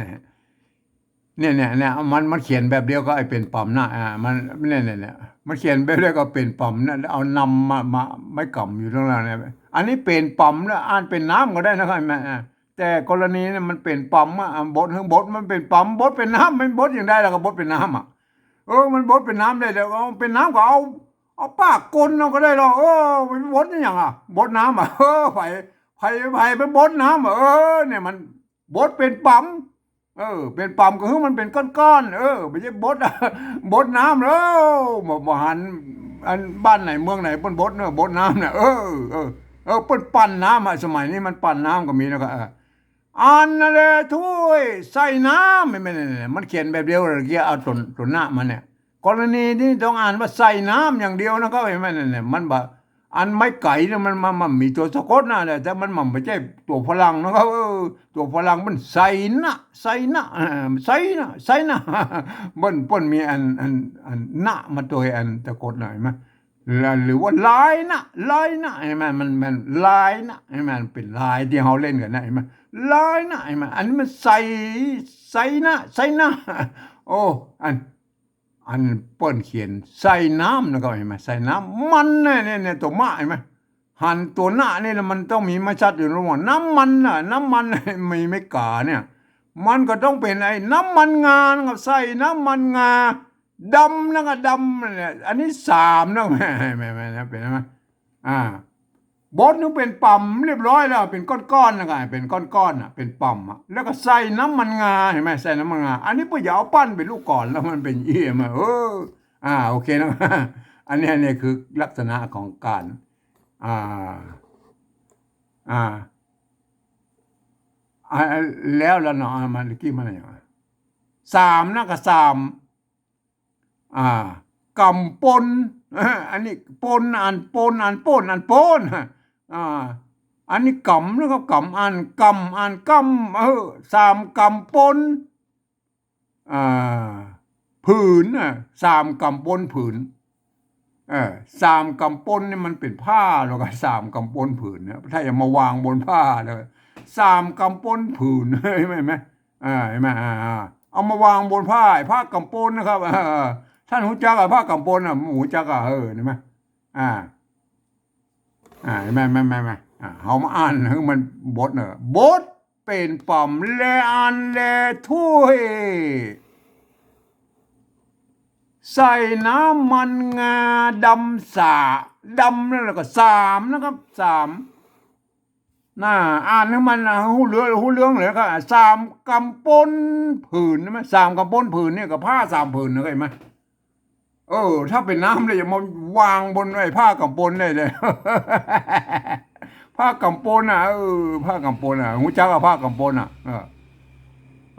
เนี่ย เนี่ย เนี่ย มัน มันเขียนแบบเดียวกับไอ้เป๋นป๋ำนะ อ่า มัน เนี่ย เนี่ย เนี่ย มันเขียนแบบเดียวกับเป๋นป๋ำนะ เอานำมา มา ไม้กำอยู่ตรงนั้นเนี่ย อันนี้เป๋นป๋ำนะ อ่านเป๋นน้ำก็ได้นะครับ แม่ อ่า แต่กรณีเนี่ยมันเป๋นป๋ำอะ อ่า บด บดมันเป๋นป๋ำ บดเป๋นน้ำ มันบดอย่างใด แล้วก็บดเป๋นน้ำอะ เออ มันบดเป๋นน้ำได้ แล้วเอาเป๋นน้ำก็เอา เอาปากกลนเอาก็ได้หรอก เออ มันบดอย่างอะ บดน้ำอะ เออ ไผ ไผ ไผไปบดน้ำอะ เออ เนี่ยมันบดเป๋นป๋ำ เออ เป๋นป๋ำก็คือมันเป๋นก้อนๆ เออ บ่ใจ้บด บดน้ำแล้ว บ่ บ่หัน อันบ้านไหนเมืองไหนเปิ้นบดเนาะ บดน้ำน่ะ เออ เออ เออ เปิ้นปั่นน้ำอะ สมัยนี้มันปั่นน้ำก็มีแล้วก็ เออ อันนั้นแหละถ้วยใส่น้ำ แม่นๆๆ มันเขียนแบบเดียวเมื่อกี้ เอาตั๋ว ตั๋วหน้ามันเนี่ย กรณีนี้ต้องอ่านว่าใส่น้ำอย่างเดียวนะครับ เห็นไหม เนี่ย มันบ่ อันไม้ไก๋เนี่ยมัน มัน มันมีตั๋วสะกดนะ แต่มัน มันบ่ใจ้ตั๋วฝรั่งนะครับ เออ ตั๋วฝรั่งมันใส่นะ ใส่นะ เออ ใส่นะ ใส่นะ เปิ้น เปิ้นมีอัน อัน อันนะมาตวยอันสะกดนะ เห็นไหม หรือว่าลายนะ ลายนะ เห็นไหม มัน มันลายนะ เห็นไหม มันเป๋นลายตี้เฮาเล่นกั๋นนะ เห็นไหม ลายนะ เห็นไหม อันนี้มันใส่ ใส่นะ ใส่นะ โอ้ อัน อันเปิ้นเขียนใส่น้ำนะครับ เห็นไหม ใส่น้ำมันเนี่ย เนี่ย เนี่ย ตั๋วมะ เห็นไหม หันตั๋วหน้านี่นะ มันต้องมีไม้ชัดอยู่ระหว่างน้ำมันน่ะ น้ำมัน มีไม้ก๋าเนี่ย มันก็ต้องเป๋นไอ้น้ำมันงานะครับ ใส่น้ำมันงาดำนะครับ ดำเนี่ย อันนี้สามนะ แม่ แม่ แม่ แม่ เป๋นไหม อ่า บดนี่เป๋นป๋ำเรียบร้อยแล้ว เป๋นก้อนๆ นะครับ เป๋นก้อนๆ น่ะ เป๋นป๋ำอะ แล้วก็ใส่น้ำมันงา เห็นไหม ใส่น้ำมันงา อันนี้เปิ้นจะเอาปั้นเป๋นลูกก่อน แล้วมันเป๋นอี้มา เออ อ่า โอเคนะ อันนี้ อันนี้คือลักษณะของก๋าน อ่า อ่า อ่า แล้ว แล้วเนาะ อ่า มันกี้มันอะไรวะ สามนะ ก็สาม อ่า ก๋ำปน อันนี้ปน อันปน อันปน อันปน อ่า อันนี้ก๋ำนะครับ ก๋ำ อันก๋ำ อันก๋ำ เออ สามก๋ำปน อ่า ผืนน่ะ สามก๋ำปนผืน เออ สามก๋ำปนนี่มันเป๋นผ้าแล้วก็ สามก๋ำปนผืนเนี่ย ถ้าจะมาวางบนผ้าเลย สามก๋ำปนผืน เห็นไหม เห็นไหม อ่า เห็นไหม อ่า อ่า เอามาวางบนผ้า ไอ้ผ้าก๋ำปนนะครับ เออ ท่านฮู้จักอะ ผ้าก๋ำปนอะ ฮู้จักอะ เออ เห็นไหม อ่า อ่า เห็นไหม แม่น แม่น แม่น อ่า เฮามาอ่านหื้อมันบดเนาะ บดเป๋นป๋ำ แลอัน แลถ้วย ใส่น้ำมันงาดำสะ ดำนั่นแหละก็สามนะครับ สาม น่ะ อ่านหื้อมันน่ะ ฮู้เรื่อง ฮู้เรื่องเลยก็ สามก๋ำปนผืน ใช่ไหม สามก๋ำปนผืนเนี่ยก็ผ้าสามผืนนะ เห็นไหม เออ ถ้าเป๋นน้ำเลยจะมาวางบนไอ้ผ้าก๋ำปนได้เลย ผ้าก๋ำปนน่ะ เออ ผ้าก๋ำปนน่ะ ฮู้จักอะ ผ้าก๋ำปนน่ะ เออ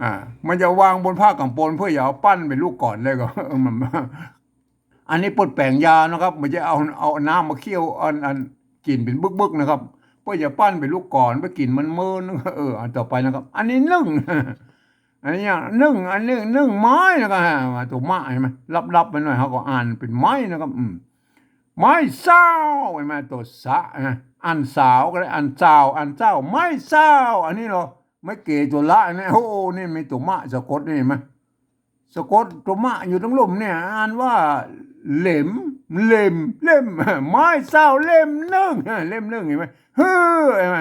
อ่า มันจะวางบนผ้าก๋ำปนเพื่อจะเอาปั้นเป๋นลูกก่อนได้ก็ เออ มัน อันนี้เปิ้นแป๋งยานะครับ บ่ใจ้เอา เอาน้ำมาเคี่ยว อัน อัน กิ๋นเป๋นบึกๆ นะครับ เปิ้นจะปั้นเป๋นลูกก่อน ไปกิ๋นมันเมิน เออ อันต่อไปนะครับ อันนี้นึ่ง อันนี้นึ่ง อันนึ่ง นึ่งไม้นะครับ ตัวมะเห็นไหม ลับๆ ไปหน่อย เฮาก็อ่านเป๋นไม้นะครับ อืม ไม้เศร้า เห็นไหม ตัวสะนะ อ่านสาวก็ได้ อ่านเศร้า อ่านเศร้า ไม้เศร้า อันนี้เหรอ ไม้เก๋ตัวละเนี่ย โอ้ นี่มีตัวมะสะกดนี่ เห็นไหม สะกดตัวมะอยู่ตังลุ่มเนี่ย อ่านว่า เหล็ม เหล็ม เหล็ม ไม้เศร้าเล่มนึ่ง เล่มนึ่ง เห็นไหม ฮือ เห็นไหม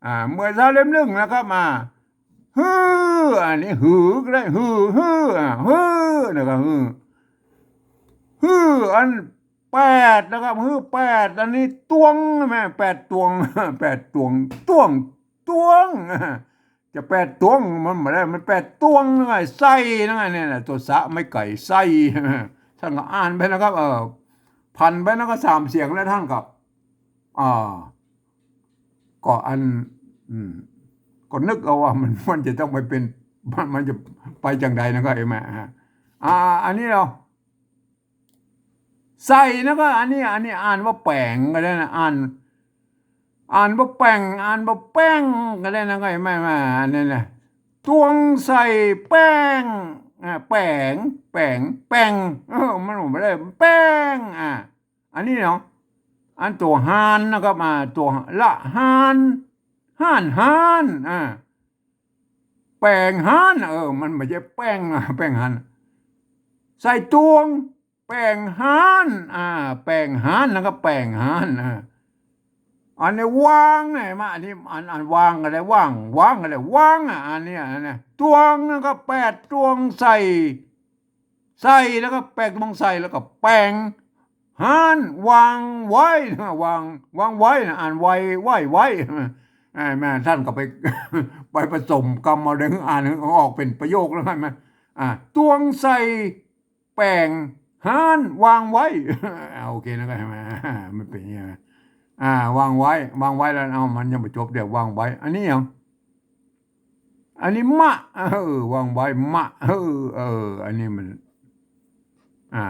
อ่า ไม้เศร้าเล่มนึ่งนะครับ มา ฮือ อันนี้หือก็ได้ ฮือ ฮือ อ่า ฮือ นะครับ ฮือ ฮือ อันแปดนะครับ ฮือแปด อันนี้ตวง แม่ แปดตวง แปดตวง ตวง ตวง จะแปดตวง มันบ่ได้ มันแปดตวงนะไง ใส่นะไง เนี่ยนะ ตัวสะไม้ไก๋ ใส่ ท่านก็อ่านไปนะครับ เออ ผันไปนะ ก็สามเสียงแล้วท่านก็ อ่า ก็อัน อืม ก็นึกเอาว่ามัน มันจะต้องไปเป๋น มัน มันจะไปจังใดนะ ก็เห็นไหมฮะ อ่า อันนี้เหรอ ใส่นะ ก็อันนี้ อันนี้อ่านว่าแป๋งก็ได้นะ อ่าน อ่านว่าแป๋ง อ่านว่าแป้งก็ได้นะ ก็เห็นไหม มา อันนี้นะ ตวงใส่แป้ง อ่า แป๋ง แป๋ง แป๋ง เออ มันบ่ได้ แป้ง อ่า อันนี้เนาะ อันตัวฮานนะครับ อ่า ตัวละฮาน ฮาน ฮาน อ่า แป๋งฮาน เออ มันบ่ใจ้แป้ง อ่า แป๋งฮาน ใส่ตวง แป๋งฮาน อ่า แป๋งฮานนะครับ แป๋งฮาน อ่า อันนี้วางไงมา อันนี้ อัน อันวางก็ได้ วาง วางก็ได้ วาง อ่ะ อันนี้ อันนี้ ตวงนะครับ แปดตวงใส่ ใส่แล้วก็แปดตวงใส่แล้วก็แป๋งฮาน วางไว้นะ วาง วางไว้นะ อ่านไว้ ไว้ ไว้ อ่า แม่ท่านก็ไป ไปผสมกำเอาเด้อ อ่านออกเป๋นประโยคแล้วไง อ่า ตวงใส่ แป๋งฮาน วางไว้ อ่า โอเคนะ ก็เห็นไหม มันเป๋นอย่างนี้นะ อ่า วางไว้ วางไว้แล้ว เอา มันยังบ่จบ เดี๋ยววางไว้ อันนี้หยัง อันนี้มะ เออ วางไว้ มะ เออ เออ อันนี้มัน อ่า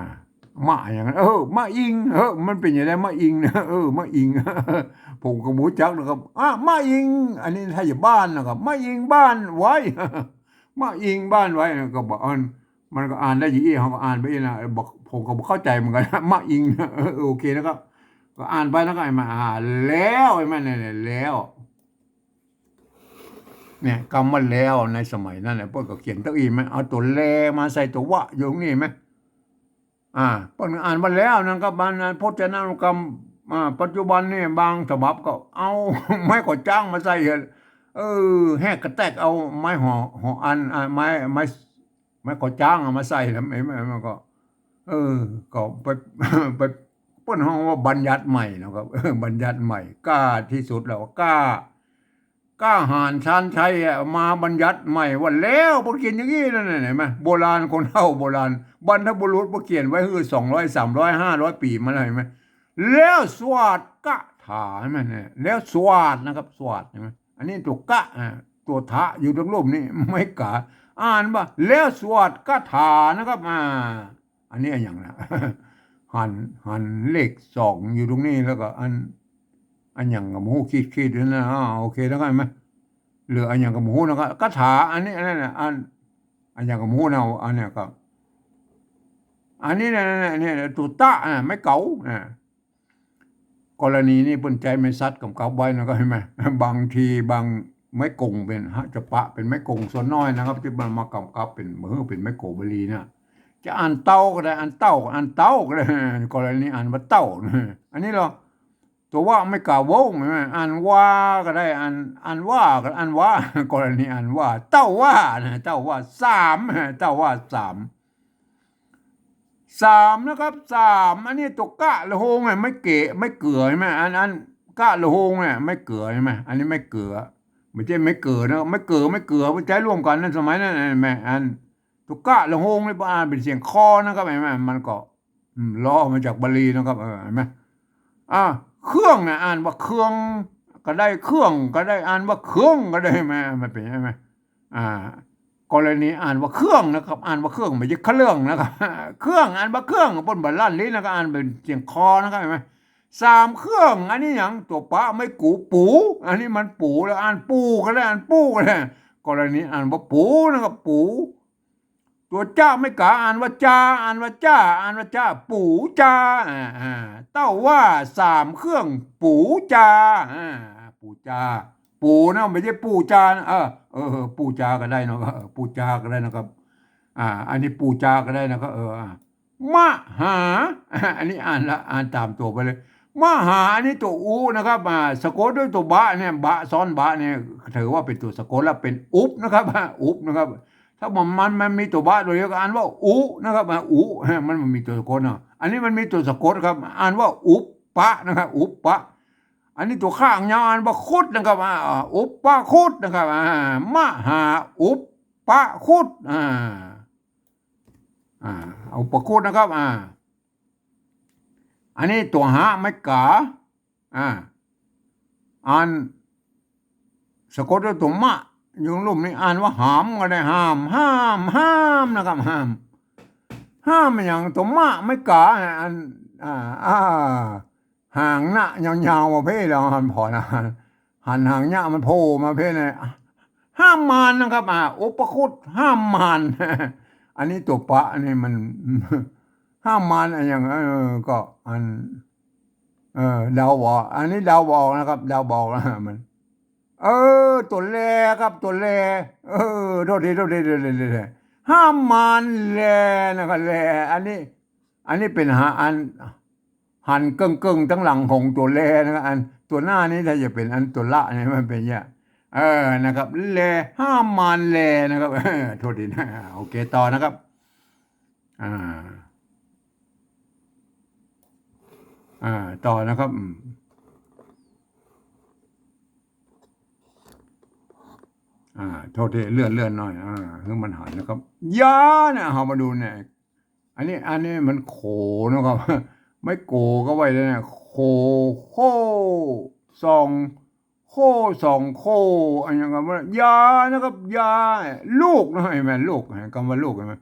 มะอย่างนั้น เออ มะอิง เออ มันเป๋นอย่างไร มะอิงนะ เออ มะอิง ผมก็บ่ฮู้จักนะครับ อ่ะ มะอิง อันนี้ไทบ้านนะครับ มะอิงบ้านไว้ มะอิงบ้านไว้นะ ก็บอก อัน มันก็อ่านได้อยู่อี้ เฮาก็อ่านไปอี้นะ บอก ผมก็บ่เข้าใจ๋เหมือนกั๋น มะอิง เออ โอเคนะครับ ก็อ่านไปแล้วก็ให้มา อ่า แล้ว เห็นไหม เนี่ย เนี่ย แล้ว เนี่ย กำว่าแล้วในสมัยนั้นเนี่ย เปิ้นก็เขียนเต้าอี้ไหม เอาตั๋วแลมาใส่ตั๋ววะอยู่ตรงนี้ไหม อ่า เปิ้นอ่านว่าแล้วนั่นก็ บางอัน พจนานุกรม อ่า ปัจจุบันนี่บางฉบับก็เอาไม้ก่อจ๊างมาใส่ เออ แหกกระแตกเอาไม้หอ หออัน อ่า ไม้ ไม้ ไม้ก่อจ๊างเอามาใส่แล้ว เห็นไหม มันก็ เออ ก็ไป ไป เปิ้นฮ้องว่าบัญญัติใหม่นะครับ เออ บัญญัติใหม่ กล้าที่สุดแล้ว กล้า กล้าหาญชาญชัยอะ มาบัญญัติใหม่ว่าแล้ว เปิ้นเขียนอย่างนี้นั่นน่ะ เห็นไหม โบราณ คนเฒ่าโบราณ บรรพบุรุษเปิ้นเขียนไว้หื้อ สองร้อย สามร้อย ห้าร้อย ปี๋มาแล้ว เห็นไหม แล้วสวาทกะถา เห็นไหมเนี่ย แล้วสวาทนะครับ สวาท เห็นไหม อันนี้ตั๋วกะ อ่า ตั๋วทะอยู่ตังลุ่มนี่ ไม้ก๋า อ่านว่า แล้วสวาทกะถานะครับ อ่า อันนี้อะหยังนะ หัน หันเลขสองอยู่ตรงนี้ แล้วก็อัน อะหยังก็บ่ฮู้ ขีดๆ อยู่นะ อ่า โอเคแล้วกันไหม หรืออะหยังก็บ่ฮู้นะครับ กะถา อันนี้ อันนั้นน่ะ อัน อะหยังก็บ่ฮู้นะ อันเนี้ยก็ อันนี้นะ เนี่ย เนี่ย ตั๋วตะ อ่า ไม้เก๋า อ่า กรณีนี้เปิ้นใจ๊ไม้สักกำกับไว้นะ ก็เห็นไหม บางทีบางไม้กงเป๋น ฮะ จะปะเป๋นไม้กงส่วนน้อยนะครับ ตี้มันมากำกับเป๋น บ่หื้อเป๋นไม้โกบลีนะ จะอ่านเต้าก็ได้ อ่านเต้า อ่านเต้าก็ได้ กรณีอ่านว่าเต้า อันนี้เหรอ ตั๋ววะไม้ก๋าวง เห็นไหม อ่านว่าก็ได้ อ่าน อ่านว่าก็ อ่านว่า กรณีอ่านว่า เต้าว่านะ เต้าว่า สาม เต้าว่า สาม สามนะครับ สาม อันนี้ตั๋วกะละโฮงเนี่ย ไม้เก๋ ไม้เก๋อ เห็นไหม อัน อันกะละโฮงเนี่ย ไม้เก๋อ เห็นไหม อันนี้ไม้เก๋อ บ่ใจ้ไม้เก๋อนะ ไม้เก๋อ ไม้เก๋อ มันใจ๊ร่วมกั๋นนะ สมัยนั้นน่ะ เห็นไหม อันตั๋วกะละโฮงนี่ พออ่านเป๋นเสียงคอนะครับ เห็นไหม มันก็ อืม ลอกมาจากบาลีนะครับ เออ เห็นไหม อ่า เครื่องเนี่ย อ่านว่าเครื่องก็ได้ เครื่องก็ได้ อ่านว่าเครื่องก็ได้ เห็นไหม มันเป๋น เห็นไหม อ่า กรณีอ่านว่าเครื่องนะครับ อ่านว่าเครื่อง บ่ใจ้เครื่องนะครับ เครื่อง อ่านว่าเครื่อง เปิ้นบ่ลั่นลิ้นนะ ก็อ่านเป๋นเสียงคอนะครับ เห็นไหม สามเครื่อง อันนี้หยัง ตั๋วปะไม้กู ปู อันนี้มันปู แล้วอ่านปูก็ได้ อ่านปูก็ได้ กรณีอ่านว่าปู๋นะครับ ปู๋ ตั๋วจ๊ะไม้ก๋าอ่านว่าจา อ่านว่าจ้า อ่านว่าจ้า ปู๋จา อ่า อ่า เต้าว่าสามเครื่อง ปู๋จา อ่า ปู๋จา ปู๋นะ ไม่ใช่ปู่จานะ เออ เออ เออ ปู๋จาก็ได้เนาะ เออ ปู๋จาก็ได้นะครับ อ่า อันนี้ปู๋จาก็ได้นะครับ เออ อ่ะ มหา อันนี้อ่านละ อ่านต๋ามตั๋วไปเลย มหา อันนี้ตั๋วอุนะครับ อ่า สะกดด้วยตั๋วบะเนี่ย บะซ้อนบะเนี่ย ถือว่าเป๋นตั๋วสะกดแล้ว เป๋นอุปนะครับ อ่า อุปนะครับ ถ้ามัน มัน มันมีตั๋วบะตั๋วเดียวก็อ่านว่าอุนะครับ อ่า อุ มัน มันมีตั๋วสะกดเนาะ อันนี้มันมีตั๋วสะกดครับ อ่านว่าอุปปะนะครับ อุปปะ อันนี้ตั๋วข้างยาวอ่านว่าคุดนะครับ อ่า อุปปะคุดนะครับ อ่า มหาอุปปะคุด อ่า อ่า อุปปะคุดนะครับ อ่า อันนี้ตั๋วหาไม้ก๋า อ่า อ่านสะกดด้วยตั๋วมะ อยู่ลุ่มนี้อ่านว่าหามก็ได้ ห้าม ห้าม ห้ามนะครับ ห้าม ห้ามอย่างตั๋วมะไม้ก๋า อัน อ่า อ่า หางหน้ายาวๆ มาเพ่แล้วหันผ่อนนะ หันหางหน้ามันโผล่มาเพ่เนี่ย ห้ามมารนะครับ อ่า อุปปะคุด ห้ามมาร อันนี้ตั๋วปะ อันนี้มัน ห้ามมาร อันอย่าง เออ ก็อัน เออ เดาบ่ออก อันนี้เดาบ่ออกนะครับ เดาบ่ออกนะ มัน เออ ตั๋วแลครับ ตั๋วแล เออ โทษที โทษที โทษที โทษที ห้ามมารแลนะครับ แล อันนี้ อันนี้เป๋นหาอัน หันเกิ่งๆ ตังหลังของตั๋วแลนะครับ อันตั๋วหน้านี้ถ้าจะเป๋นอันตั๋วละเนี่ยมันเป๋นอย่าง เออ นะครับ แล ห้ามมารแลนะครับ เออ โทษทีนะ โอเค ต่อนะครับ อ่า อ่า ต่อนะครับ อืม อ่า โทษที เลื่อน เลื่อนหน่อย อ่า หื้อมันหันนะครับ ยาเนี่ย เฮามาดูเนี่ย อันนี้ อันนี้มันโขนะครับ ไม้โกก็ว่าอย่างนั้นนะ โข โค่ สอง โค่ สอง โค่ อันอย่างนั้นว่า ยานะครับ ยา ลูกนะ หันก่อ ลูก หันก่อ ว่าลูก หันก่อ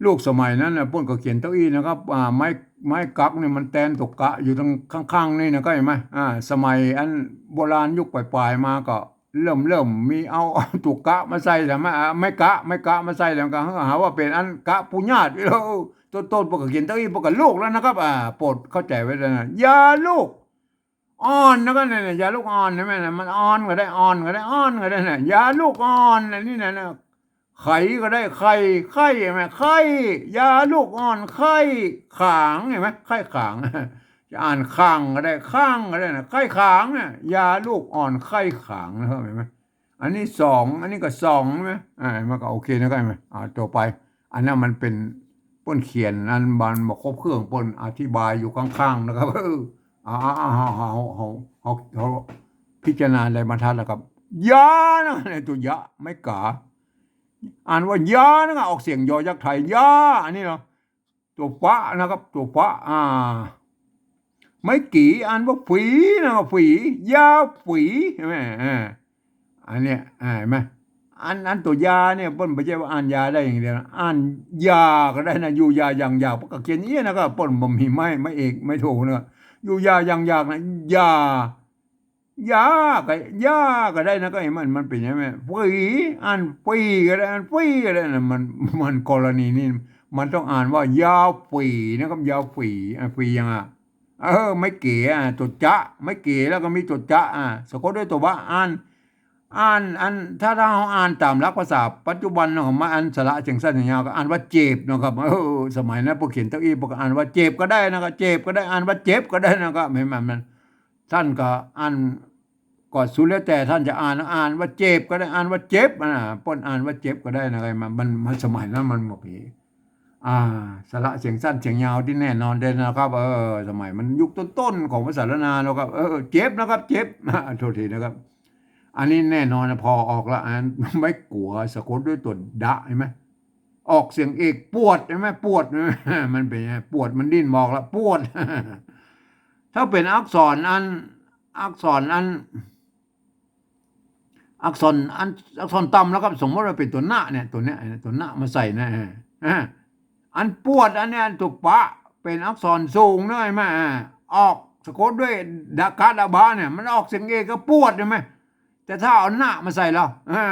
ลูกสมัยนั้นน่ะ เปิ้นก็เขียนเต๊อะอี้นะครับ อ่า ไม้ ไม้กั๊กนี่มันแตนตั๋วกะอยู่ตางข้างๆ นี่นะ ก็หันก่อ อ่า สมัยอันโบราณยุคป๋ายๆ มาก็เริ่ม เริ่มมีเอาตั๋วกะมาใส่แล้ว ไม้ อ่า ไม้กะ ไม้กะมาใส่แล้วก็หาว่าเป๋นอันกะปูญาติ แล้วต้นๆ เปิ้นก็เขียนเต๊อะอี้ เปิ้นก็ลูกแล้วนะครับ อ่า โปรดเข้าใจ๋ไว้ด้วยนะ ยาลูก อ่อน แล้วก็เนี่ย ยาลูกอ่อน หันก่อนะ มันอ่อนก็ได้ อ่อนก็ได้ อ่อนก็ได้นะ ยาลูกอ่อน อันนี้นะ นะ ไขก็ได้ ไข่ ไข้ หันก่อ ไข้ ยาลูกอ่อน ไข้ขาง หันก่อ ไข้ขาง จะอ่านข้างก็ได้ ข้างก็ได้นะ ไข้ขางเนี่ย ยาลูกอ่อน ไข้ขางนะครับ หันก่อ อันนี้สอง อันนี้ก็สอง หันก่อ อ่า มันก็โอเคนะครับ หันก่อ อ่า ต่อไป อันนั้นมันเป๋น เปิ้นเขียนอันมันบ่ครบเครื่อง เปิ้นอธิบายอยู่ข้างๆ นะครับ เออ อ่า อ่า อ่า เฮา เฮา เฮา เฮา เฮาพิจารณาในบรรทัดแล้วครับ ยานะ ในตั๋วยะ ไม้กา อ่านว่ายานะ ออกเสียงยอยักษ์ไทย ยา อันนี้เนาะ ตั๋วฟะนะครับ ตั๋วฟะ อ่า ไม้กี่ อ่านว่าฝีนะครับ ฝี ยาฝี หันก่อ อ่า อันเนี้ย อ่า หันก่อ อัน อันตั๋วยาเนี่ย เปิ้นบ่ใจ้ว่าอ่านยาได้อย่างเดียวนะ อ่านยาก็ได้นะ อยู่ยาอย่างอยาก เปิ้นก็เขียนอย่างนี้นะครับ เปิ้นบ่มีไม้ ไม้เอก ไม้โทนะ อยู่ยาอย่างอยากนะ ยา ยาก็ ยาก็ได้นะ ก็หันก่อ มัน มันเป๋นอย่างนั้น ฝี อ่านฝีก็ได้ อ่านฝีก็ได้นะ มัน มันกรณีนี้ มันต้องอ่านว่ายาฝีนะครับ ยาฝี อ่า ฝีอย่างอ่ะ เออ ไม้เก๋ อ่ะ ตั๋วจะ ไม้เก๋ แล้วก็มีตั๋วจะ อ่ะ สะกดด้วยตั๋วบะ อ่าน อ่าน อัน ถ้า ถ้าเฮาอ่านต๋ามหลักภาษาปัจจุบันเนาะ มาอ่านสระเสียงสั้นเสียงยาวก็อ่านว่าเจ็บนะครับ เออ สมัยนั้นเปิ้นเขียนเต๊อะอี้ เปิ้นก็อ่านว่าเจ็บก็ได้นะครับ เจ็บก็ได้ อ่านว่าเจ็บก็ได้นะครับ หันก่อ มัน มัน ต้านก็อ่าน ก็สุดแล้วแต่ต้านจะอ่าน อ่านว่าเจ็บก็ได้ อ่านว่าเจ็บ อ่า เปิ้นอ่านว่าเจ็บก็ได้นะครับ มัน มัน มันสมัยนั้นมันบ่มี อ่า สระเสียงสั้นเสียงยาวตี้แน่นอนเลยนะครับ เออ สมัยมันยุคต้นๆ ของภาษาล้านนาเนาะครับ เออ เจ็บนะครับ เจ็บ โทษทีนะครับ อันนี้แน่นอนนะ ผ่อออกละ อันไม้กั๋ว สะกดด้วยตั๋วดะ หันก่อ ออกเสียงเอก ปวด หันก่อ ปวด มันเป๋นไง ปวด มันดิ้นบอกละ ปวด ถ้าเป๋นอักษรอัน อักษรอัน อักษรอัน อักษรต่ำแล้วครับ สมมุติว่าเป๋นตั๋วนะเนี่ย ตั๋วเนี้ย ตั๋วนะมาใส่นะ เออ เออ อันปวดอันเนี้ย ตั๋วปะ เป๋นอักษรสูงนะ หันก่อ อ่า ออกสะกดด้วยดะกะดะบะเนี่ย มันออกเสียงเอกก็ปวด หันก่อ แต่ถ้าเอานะมาใส่แล้ว อ่า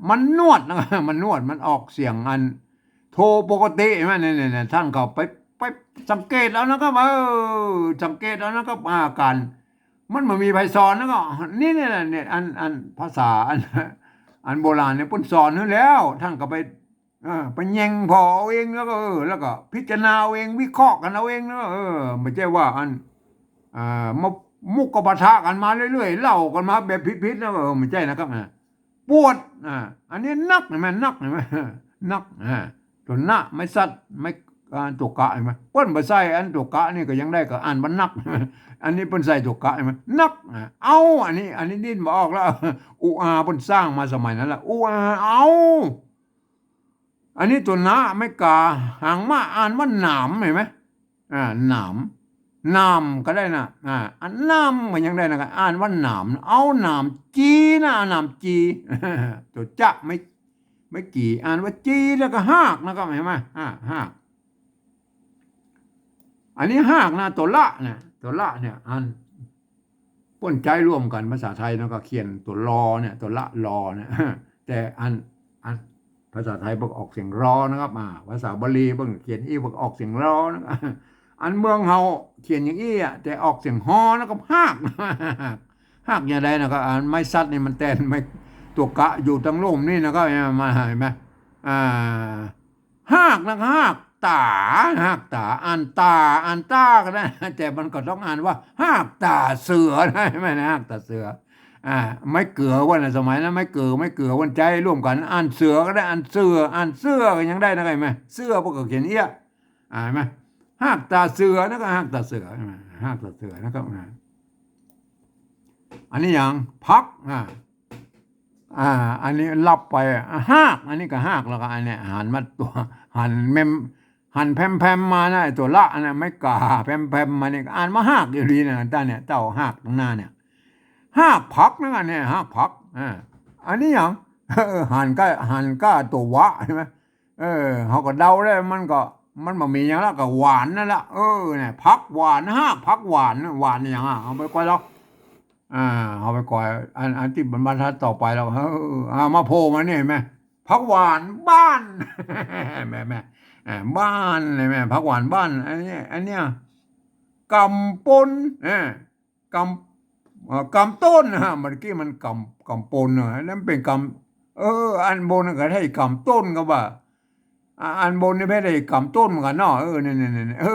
มันนวดนะ มันนวด มันออกเสียงอันโทปกติ หันก่ะ นี่ๆๆ ท่านก็ไป ไปสังเกตเอานะครับ เออ สังเกตเอานะครับ อาการ มันบ่มีใผสอนนะครับ นี่ นี่แหละ เนี่ย อัน อันภาษา อัน อันโบราณเนี่ย เปิ้นสอนอยู่แล้ว ท่านก็ไป เออ ไปแยงผ่อเอาเอง แล้วก็ เออ แล้วก็พิจารณาเอาเอง วิเคราะห์กั๋นเอาเองนะ เออ บ่ใจ้ว่าอัน อ่า มามุกก็ปะทะกั๋นมาเรื่อยๆ เล่ากั๋นมาแบบผิดๆ นะ เออ บ่ใจ้นะครับ อ่า ปวด อ่า อันนี้นัก หันก่ะ นัก หันก่ะ นัก อ่า ตั๋วนะ ไม้สัตว์ ไม้ อ่า ตั๋วกะ หันก่ะ เปิ้นบ่ใส่อันตั๋วกะนี่ก็ยังได้ ก็อ่านว่านัก อันนี้เปิ้นใส่ตั๋วกะ หันก่ะ นัก อ่า เอา อันนี้ อันนี้ดิ้นบ่ออกแล้ว อุอา เปิ้นสร้างมาสมัยนั้นละ อุอา เอา อันนี้ตั๋วนะ ไม้กา หางม้า อ่านว่าหนาม หันก่ะ อ่า หนาม หนามก็ได้นะ อ่า อันหนามก็ยังได้นะ อ่านว่าหนาม เอาหนามจี้นะ หนามจี้ ตั๋วจะ ไม้ ไม้กี่ อ่านว่าจี้ แล้วก็ฮากนะครับ หันก่ะ อ่า ฮาก อันนี้ฮากนะ ตั๋วละเนี่ย ตั๋วละเนี่ย อัน เปิ้นใจ๊ร่วมกั๋น ภาษาไทยเนาะ ก็เขียนตั๋วลอเนี่ย ตั๋วละ ลอเนี่ย แต่อัน อัน ภาษาไทยเปิ้นออกเสียงรอนะครับ อ่า ภาษาบาลีเปิ้นเขียนอี้ เปิ้นออกเสียงรอนะครับ อันเมืองเฮาเขียนอย่างอี้อะ แต่ออกเสียงฮอนะครับ ฮาก ฮากอย่างใดนะครับ อันไม้สัตว์นี่มันแตนไม้ตั๋วกะอยู่ตังลุ่มนี่นะครับ มาหันก่ะ อ่า ฮากนะครับ ฮากต๋า ฮากต๋า อ่านต๋า อ่านต๋าก็ได้ แต่มันก็ต้องอ่านว่าฮากต๋าเสือนะ หันก่ะ ฮากต๋าเสือ อ่า ไม้เกือเปิ้นนะ สมัยนั้นไม้เกือ ไม้เกือเปิ้นใจ๊ร่วมกั๋น อ่านเสือก็ได้ อ่านเสือ อ่านเสื้อก็ยังได้นะ หันก่ะ เสื้อเปิ้นก็เขียนเอี้ย อ่า หันก่ะ ฮากต๋าเสือนะ ก็ฮากต๋าเสือ หันก่ะ ฮากต๋าเสือนะครับ อ่า อันนี้หยัง ผัก อ่า อ่า อันนี้ลับไป อ่ะ ฮาก อันนี้ก็ฮาก แล้วก็อันเนี้ย หันมาตั๋ว หันแม่ม หันแพมๆ มานะ ไอ้ตั๋วละนะ ไม้กา แพมๆ มานี่ก็อ่านว่าฮากอยู่ดีนะ ต้านเนี่ย เต้าฮากตังหน้าเนี่ย ฮากผักนะ อันเนี้ย ฮากผัก อ่า อันนี้หยัง เออ หันก้า หันก้าตั๋ววะ หันก่ะ เออ เฮาก็เดาได้ มันก็ มันบ่มีหยังละ ก็หวานนั่นละ เออ เนี่ย ผักหวาน ฮากผักหวาน หวานหยังอะ เอาไปก่อยลอก อ่า เอาไปก่อย อัน อันตี้บรรทัดต่อไปแล้ว เออ อ่า มาโผล่มานี่ หันก่ะ ผักหวานบ้าน แม่ แม่ อ่า บ้าน หันก่ะ ผักหวานบ้าน อันเนี้ย อันเนี้ย กำปน เออ กำ เอ่อ กำต้นนะฮะ เมื่อกี้มันกำ กำปนนะ อันนั้นเป๋นกำ เออ อันบนก็ใจ้กำต้นก็ว่า อ่ะ อันบนนี่บ่ใจ้กำต้นเหมือนกั๋นเนาะ เออ เนี่ยๆๆ เอ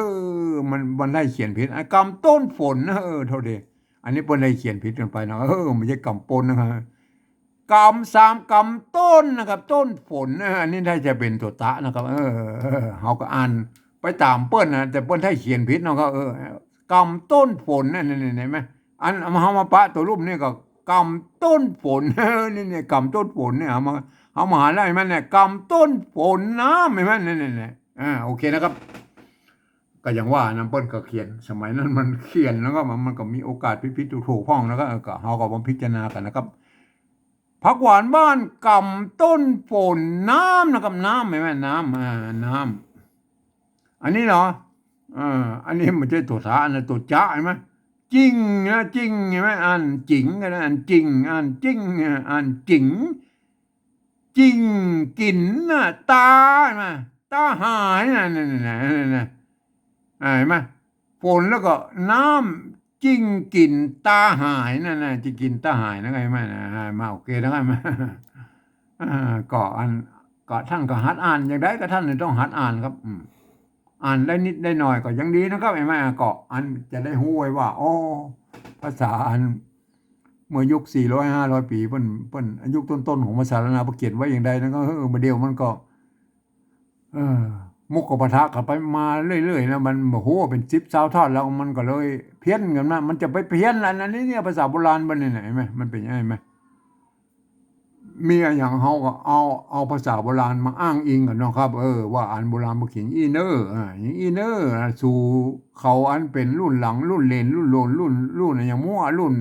อ มัน มันได้เขียนผิด อ่ะ กำต้นฝนนะ เออ โทษที อันนี้เปิ้นได้เขียนผิดกั๋นไปเนาะ เออ บ่ใจ้กำปนนะครับ กำสามกำต้นนะครับ ต้นฝนนะ อันนี้ได้จะเป๋นตั๋วตะนะครับ เออ เออ เฮาก็อ่านไปต๋ามเปิ้นนะ แต่เปิ้นได้เขียนผิดเนาะครับ เออ กำต้นฝนนะ เนี่ยๆๆ หันก่ะ อัน เฮามาปะตั๋วลุ่มนี่ก็กำต้นฝน นี่ๆ กำต้นฝนเนี่ย เฮามา เฮามาหาได้มันเนี่ย กำต้นฝนน้ำ หันก่ะ เนี่ยๆๆ อ่า โอเคนะครับ ก็อย่างว่านะ เปิ้นก็เขียน สมัยนั้นมันเขียนแล้วก็มัน มันก็มีโอกาสผิดๆ ถูกๆ พ่อง แล้วก็ เออ ก็เฮาก็มาพิจารณากั๋นนะครับ ผักหวานบ้านกำต้นฝนน้ำนะครับ น้ำ หันก่ะ น้ำ อ่า น้ำ อันนี้เหรอ อ่า อันนี้บ่ใจ้ตั๋วถานะ ตั๋วจะ หันก่ะ จิ่งนะ จิ่ง หันก่ะ อ่านจิ๋งก็ได้ อ่านจิ่ง อ่านจิ่ง อ่านจิ๋ง จิ่งกิ๋นน่ะ ตา หันก่ะ ตาหายน่ะ นั่นน่ะ นั่นน่ะ อ่า หันก่ะ ฝนแล้วก็น้ำ จิ่งกิ๋นตาหายนั่นน่ะ จิ่งกิ๋นตาหายนะ หันก่ะ อ่า มา โอเคนะ หันก่ะ อ่า ก็อัน ก็ท่านก็หัดอ่าน อย่างใดก็ท่านต้องหัดอ่านครับ อืม อ่านได้นิดได้หน่อยก็ยังดีนะครับ หันก่ะ ก็อันจะได้ฮู้ไว้ว่า อ๋อ ภาษาอัน เมื่อยุคสี่ร้อยห้าร้อยปี๋ เปิ้น เปิ้น ยุคต้นๆ ของภาษาล้านนา เปิ้นเขียนไว้อย่างใดนะ ก็ เออ บ่าเดี่ยวมันก็ เออ มุกก็ปะทะกั๋นไปมาเรื่อยๆ นะ มันบ่ฮู้ว่าเป๋นสิบซาวทอดแล้ว มันก็เลยเพี้ยนกั๋นนะ มันจะไปเพี้ยนอันนี้เนี่ย ภาษาโบราณเปิ้นนี่นะ หันก่ะ มันเป๋นยังไง หันก่ะ มีอะหยังเฮาก็เอา เอาภาษาโบราณมาอ้างอิงกั๋นเนาะครับ เออ ว่าอันโบราณบ่าเขียนอี้เน่อ อ่า อย่างอี้เน่อ สู่เขาอันเป๋นรุ่นหลัง รุ่นเหลน รุ่นโหลน รุ่น รุ่นอะหยังมั่ว รุ่น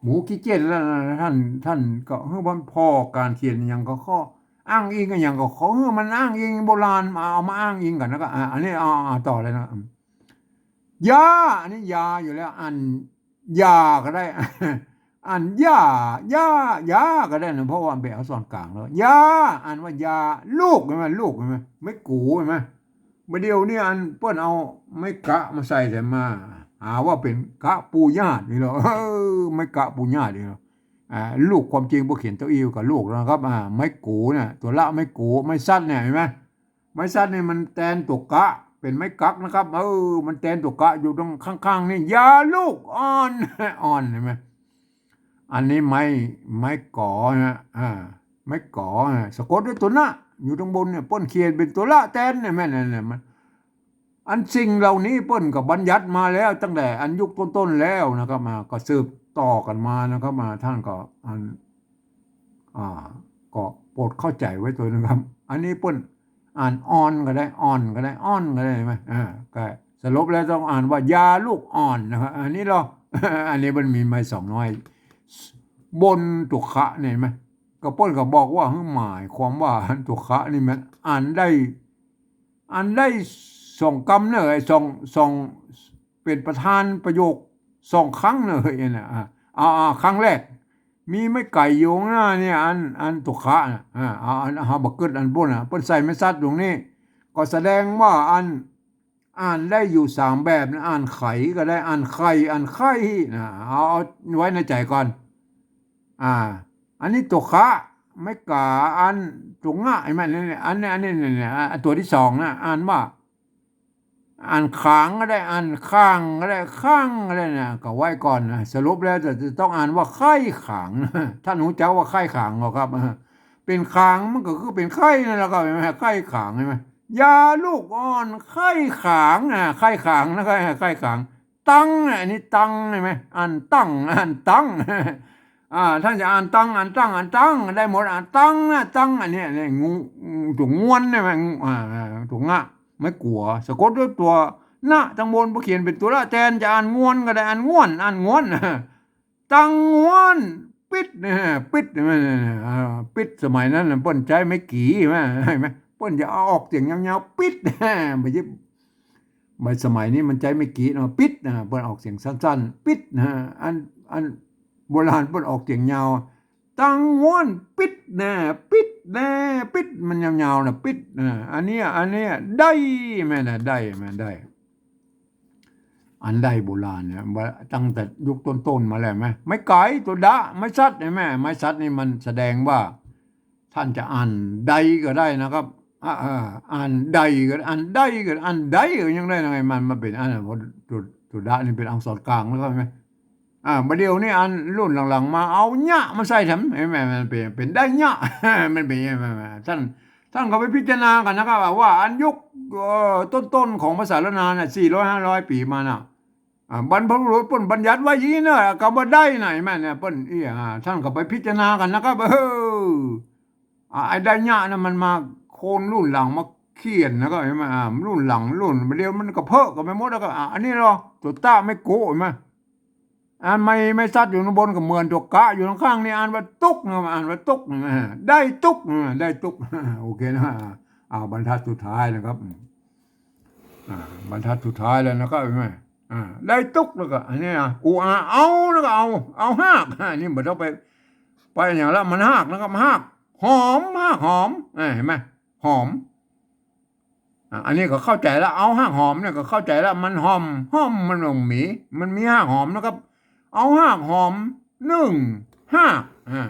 หมูขี้เจ๊ยนแล้วนะ ท่าน ท่านก็ เฮ้ย บ่าผ่อก๋านเขียนอะหยังก็ข้ออ้างอิงอะหยังก็ข้อ เฮ้ย มันอ้างอิงโบราณ มา เอามาอ้างอิงกั๋น แล้วก็ อ่า อันนี้ เอา เอาต่อเลยนะ ยา อันนี้ยาอยู่แล้ว อ่านยาก็ได้ อ่านหญ้า หญ้า หญ้าก็ได้นะ เพราะว่ามันเป๋นอักษรกลางแล้ว หญ้า อ่านว่าหญ้า ลูก หันก่อ ลูก หันก่อ ไม้กู๋ หันก่อ บ่าเดี่ยวนี้อันเปิ้นเอาไม้กะมาใส่แถมมา หาว่าเป๋นกะปู่ญาตินี่เหรอ เออ ไม้กะปู่ญาตินี่เหรอ อ่า ลูก ความจริงบ่เขียนเต้าอี้กับลูกนะครับ อ่า ไม้กู๋เนี่ย ตั๋วละไม้กู๋ ไม้สัตว์เนี่ย หันก่อ ไม้สัตว์นี่มันแตนตั๋วกะ เป๋นไม้กั๊กนะครับ เออ มันแตนตั๋วกะอยู่ตรงข้างๆ นี่ หญ้าลูกอ่อน อ่อน หันก่อ อันนี้ไม้ ไม้ก๋อนะ อ่า ไม้ก๋อนะ สะกดด้วยตั๋วนะ อยู่ตรงบนเนี่ย เปิ้นเขียนเป๋นตั๋วละแตนเนี่ย แม่น นั่นแหละ มัน อันสิ่งเหล่านี้เปิ้นก็บัญญัติมาแล้วตั้งแต่อันยุคต้นๆ แล้วนะครับ มา ก็สืบต่อกั๋นมานะครับ มา ท่านก็อัน อ่า ก็โปรดเข้าใจ๋ไว้ตวยนะครับ อันนี้เปิ้นอ่านอ่อนก็ได้ อ่อนก็ได้ อ่อนก็ได้ หันก่อ อ่า ก็สรุปแล้วต้องอ่านว่าหญ้าลูกอ่อนนะครับ อันนี้เหรอ อันนี้มันมีไม้สองน้อย บนตั๋วคะเนี่ย หันก่อ ก็เปิ้นก็บอกว่า หมายความว่าตั๋วคะนี่มันอ่านได้ อ่านได้สองกำเนอะ ไอ้สอง สอง เป๋นประธานประโยคสองครั้งเนอะ เฮ้ย เนี่ย อ่า อ่า อ่า ครั้งแรก มีไม้ไก่อยู่ข้างหน้าเนี่ย อัน อันตั๋วคะน่ะ อ่า อ่า อัน หาบ่กึ๊ดอันบนน่ะ เปิ้นใส่ไม้สัตว์ตรงนี้ ก็แสดงว่าอัน อ่านได้อยู่สามแบบนะ อ่านไขก็ได้ อ่านไข่ อ่านไข่นะ เอา เอาไว้ในใจ๋ก่อน อ่า อันนี้ตั๋วคะ ไม้ก๋า อันตั๋วงะ หันก่อ อันนี้ อันนี้ อันนี้ เนี่ย เนี่ย อ่า ตั๋วตี้สองนะ อ่านว่า อ่านขางก็ได้ อ่านข้างก็ได้ ข้างก็ได้นะ ก็ไว้ก่อนนะ สรุปแล้วจะ จะต้องอ่านว่าไข้ขางนะ ท่านฮู้จักว่าไข้ขางบ่ครับ เออ เป๋นขางมันก็คือเป๋นไข้นั่นแหละครับ หันก่อ ไข้ขาง หันก่อ หญ้าลูกอ่อนไข้ขางนะ ไข้ขางนะ ไข้ ไข้ขาง ตังนะ อันนี้ตัง หันก่อ อ่านตัง อ่านตัง อ่า ท่านจะอ่านตัง อ่านตัง อ่านตัง ได้หมด อ่านตังนะ ตัง อันนี้ อันนี้ งู ตั๋วงวน หันก่อ งู อ่า อ่า ตั๋วงะ ไม้กั๋ว สะกดด้วยตั๋วนะ ตังบน พอเขียนเป๋นตั๋วละแตน จะอ่านงวนก็ได้ อ่านง่วน อ่านง่วน ตังง่วน ปิ๊ดนะ ปิ๊ด อ่า ปิ๊ด สมัยนั้นน่ะ เปิ้นใจ๊ไม้กี่ หันก่อ หันก่อ เปิ้นจะเอาออกเสียงยาวๆ ปิ๊ด บ่ใจ้ บ่ สมัยนี้มันใจ๊ไม้กี่เนาะ ปิ๊ดนะ เปิ้นออกเสียงสั้นๆ ปิ๊ดนะ อัน อันโบราณเปิ้นออกเสียงยาว ตังง่วนปิ๊ดนะ ปิ๊ดนะ ปิ๊ด มันยาวๆ นะ ปิ๊ดนะ อันเนี้ย อันเนี้ย ได้แม่นนะ ได้แม่น ได้ อันได้โบราณเนี่ย ว่าตั้งแต่ยุคต้นๆ มาแล้วแม่น ไม้ไก๋ ตั๋วดะ ไม้สัตว์ หันก่อ ไม้สัตว์นี่มันแสดงว่า ท่านจะอ่านใดก็ได้นะครับ อ่า อ่า อ่านใดก็ได้ อ่านใดก็ได้ อ่านใดก็ยังได้นะ มัน มันเป๋นอันนั้น เพราะตั๋ว ตั๋วดะนี่เป๋นอักษรกลางนะครับ หันก่อ อ่า บ่าเดี่ยวนี้อันรุ่นหลังๆ มาเอาเยียะมาใส่แถม หันก่อ มันเป๋น เป๋นได้เยียะ มันเป๋น ท่าน ท่านก็ไปพิจารณากั๋นนะครับ ว่าอันยุค เอ่อ ต้นๆ ของภาษาล้านนาน่ะ สี่ร้อยห้าร้อยปี๋มาน่ะ อ่า บรรพบุรุษเปิ้นบัญญัติไว้อย่างนี้เนอะ กำว่าได้น่ะ หันก่อ เนี่ย เปิ้น อี้ อ่า ท่านก็ไปพิจารณากั๋นนะครับ เออ อ่า ไอ้ได้เยียะน่ะ มันมาคนรุ่นหลังมาเขียนนะครับ หันก่อ อ่า รุ่นหลังรุ่น บ่าเดี่ยวมันก็เพ้อกั๋นไปหมดแล้วก็ อ่า อันนี้เหรอ ตั๋วตะไม้กุ หันก่อ อันไม้ ไม้สัตว์อยู่ข้างบนก็เหมือนตั๋วกะอยู่ข้างๆ นี่ อ่านว่าตุ๊กนะ อ่านว่าตุ๊กนะ ได้ตุ๊กนะ ได้ตุ๊ก โอเคนะ อ่า บรรทัดสุดท้ายนะครับ อ่า บรรทัดสุดท้ายแล้วนะครับ หันก่อ อ่า ได้ตุ๊กแล้วก็ อันนี้นะ อุ อา เอา แล้วก็เอา เอาฮาก อันนี้บ่ต้องไป ไปอย่างละ มันฮากนะครับ ฮาก หอม ฮากหอม อ่า หันก่อ หอม อ่ะ อันนี้ก็เข้าใจ๋ละ เอาฮากหอมเนี่ยก็เข้าใจ๋ละ มันหอม หอม มันบ่มี มันมีฮากหอมนะครับ เอาฮากหอม นึ่ง ฮาก อ่า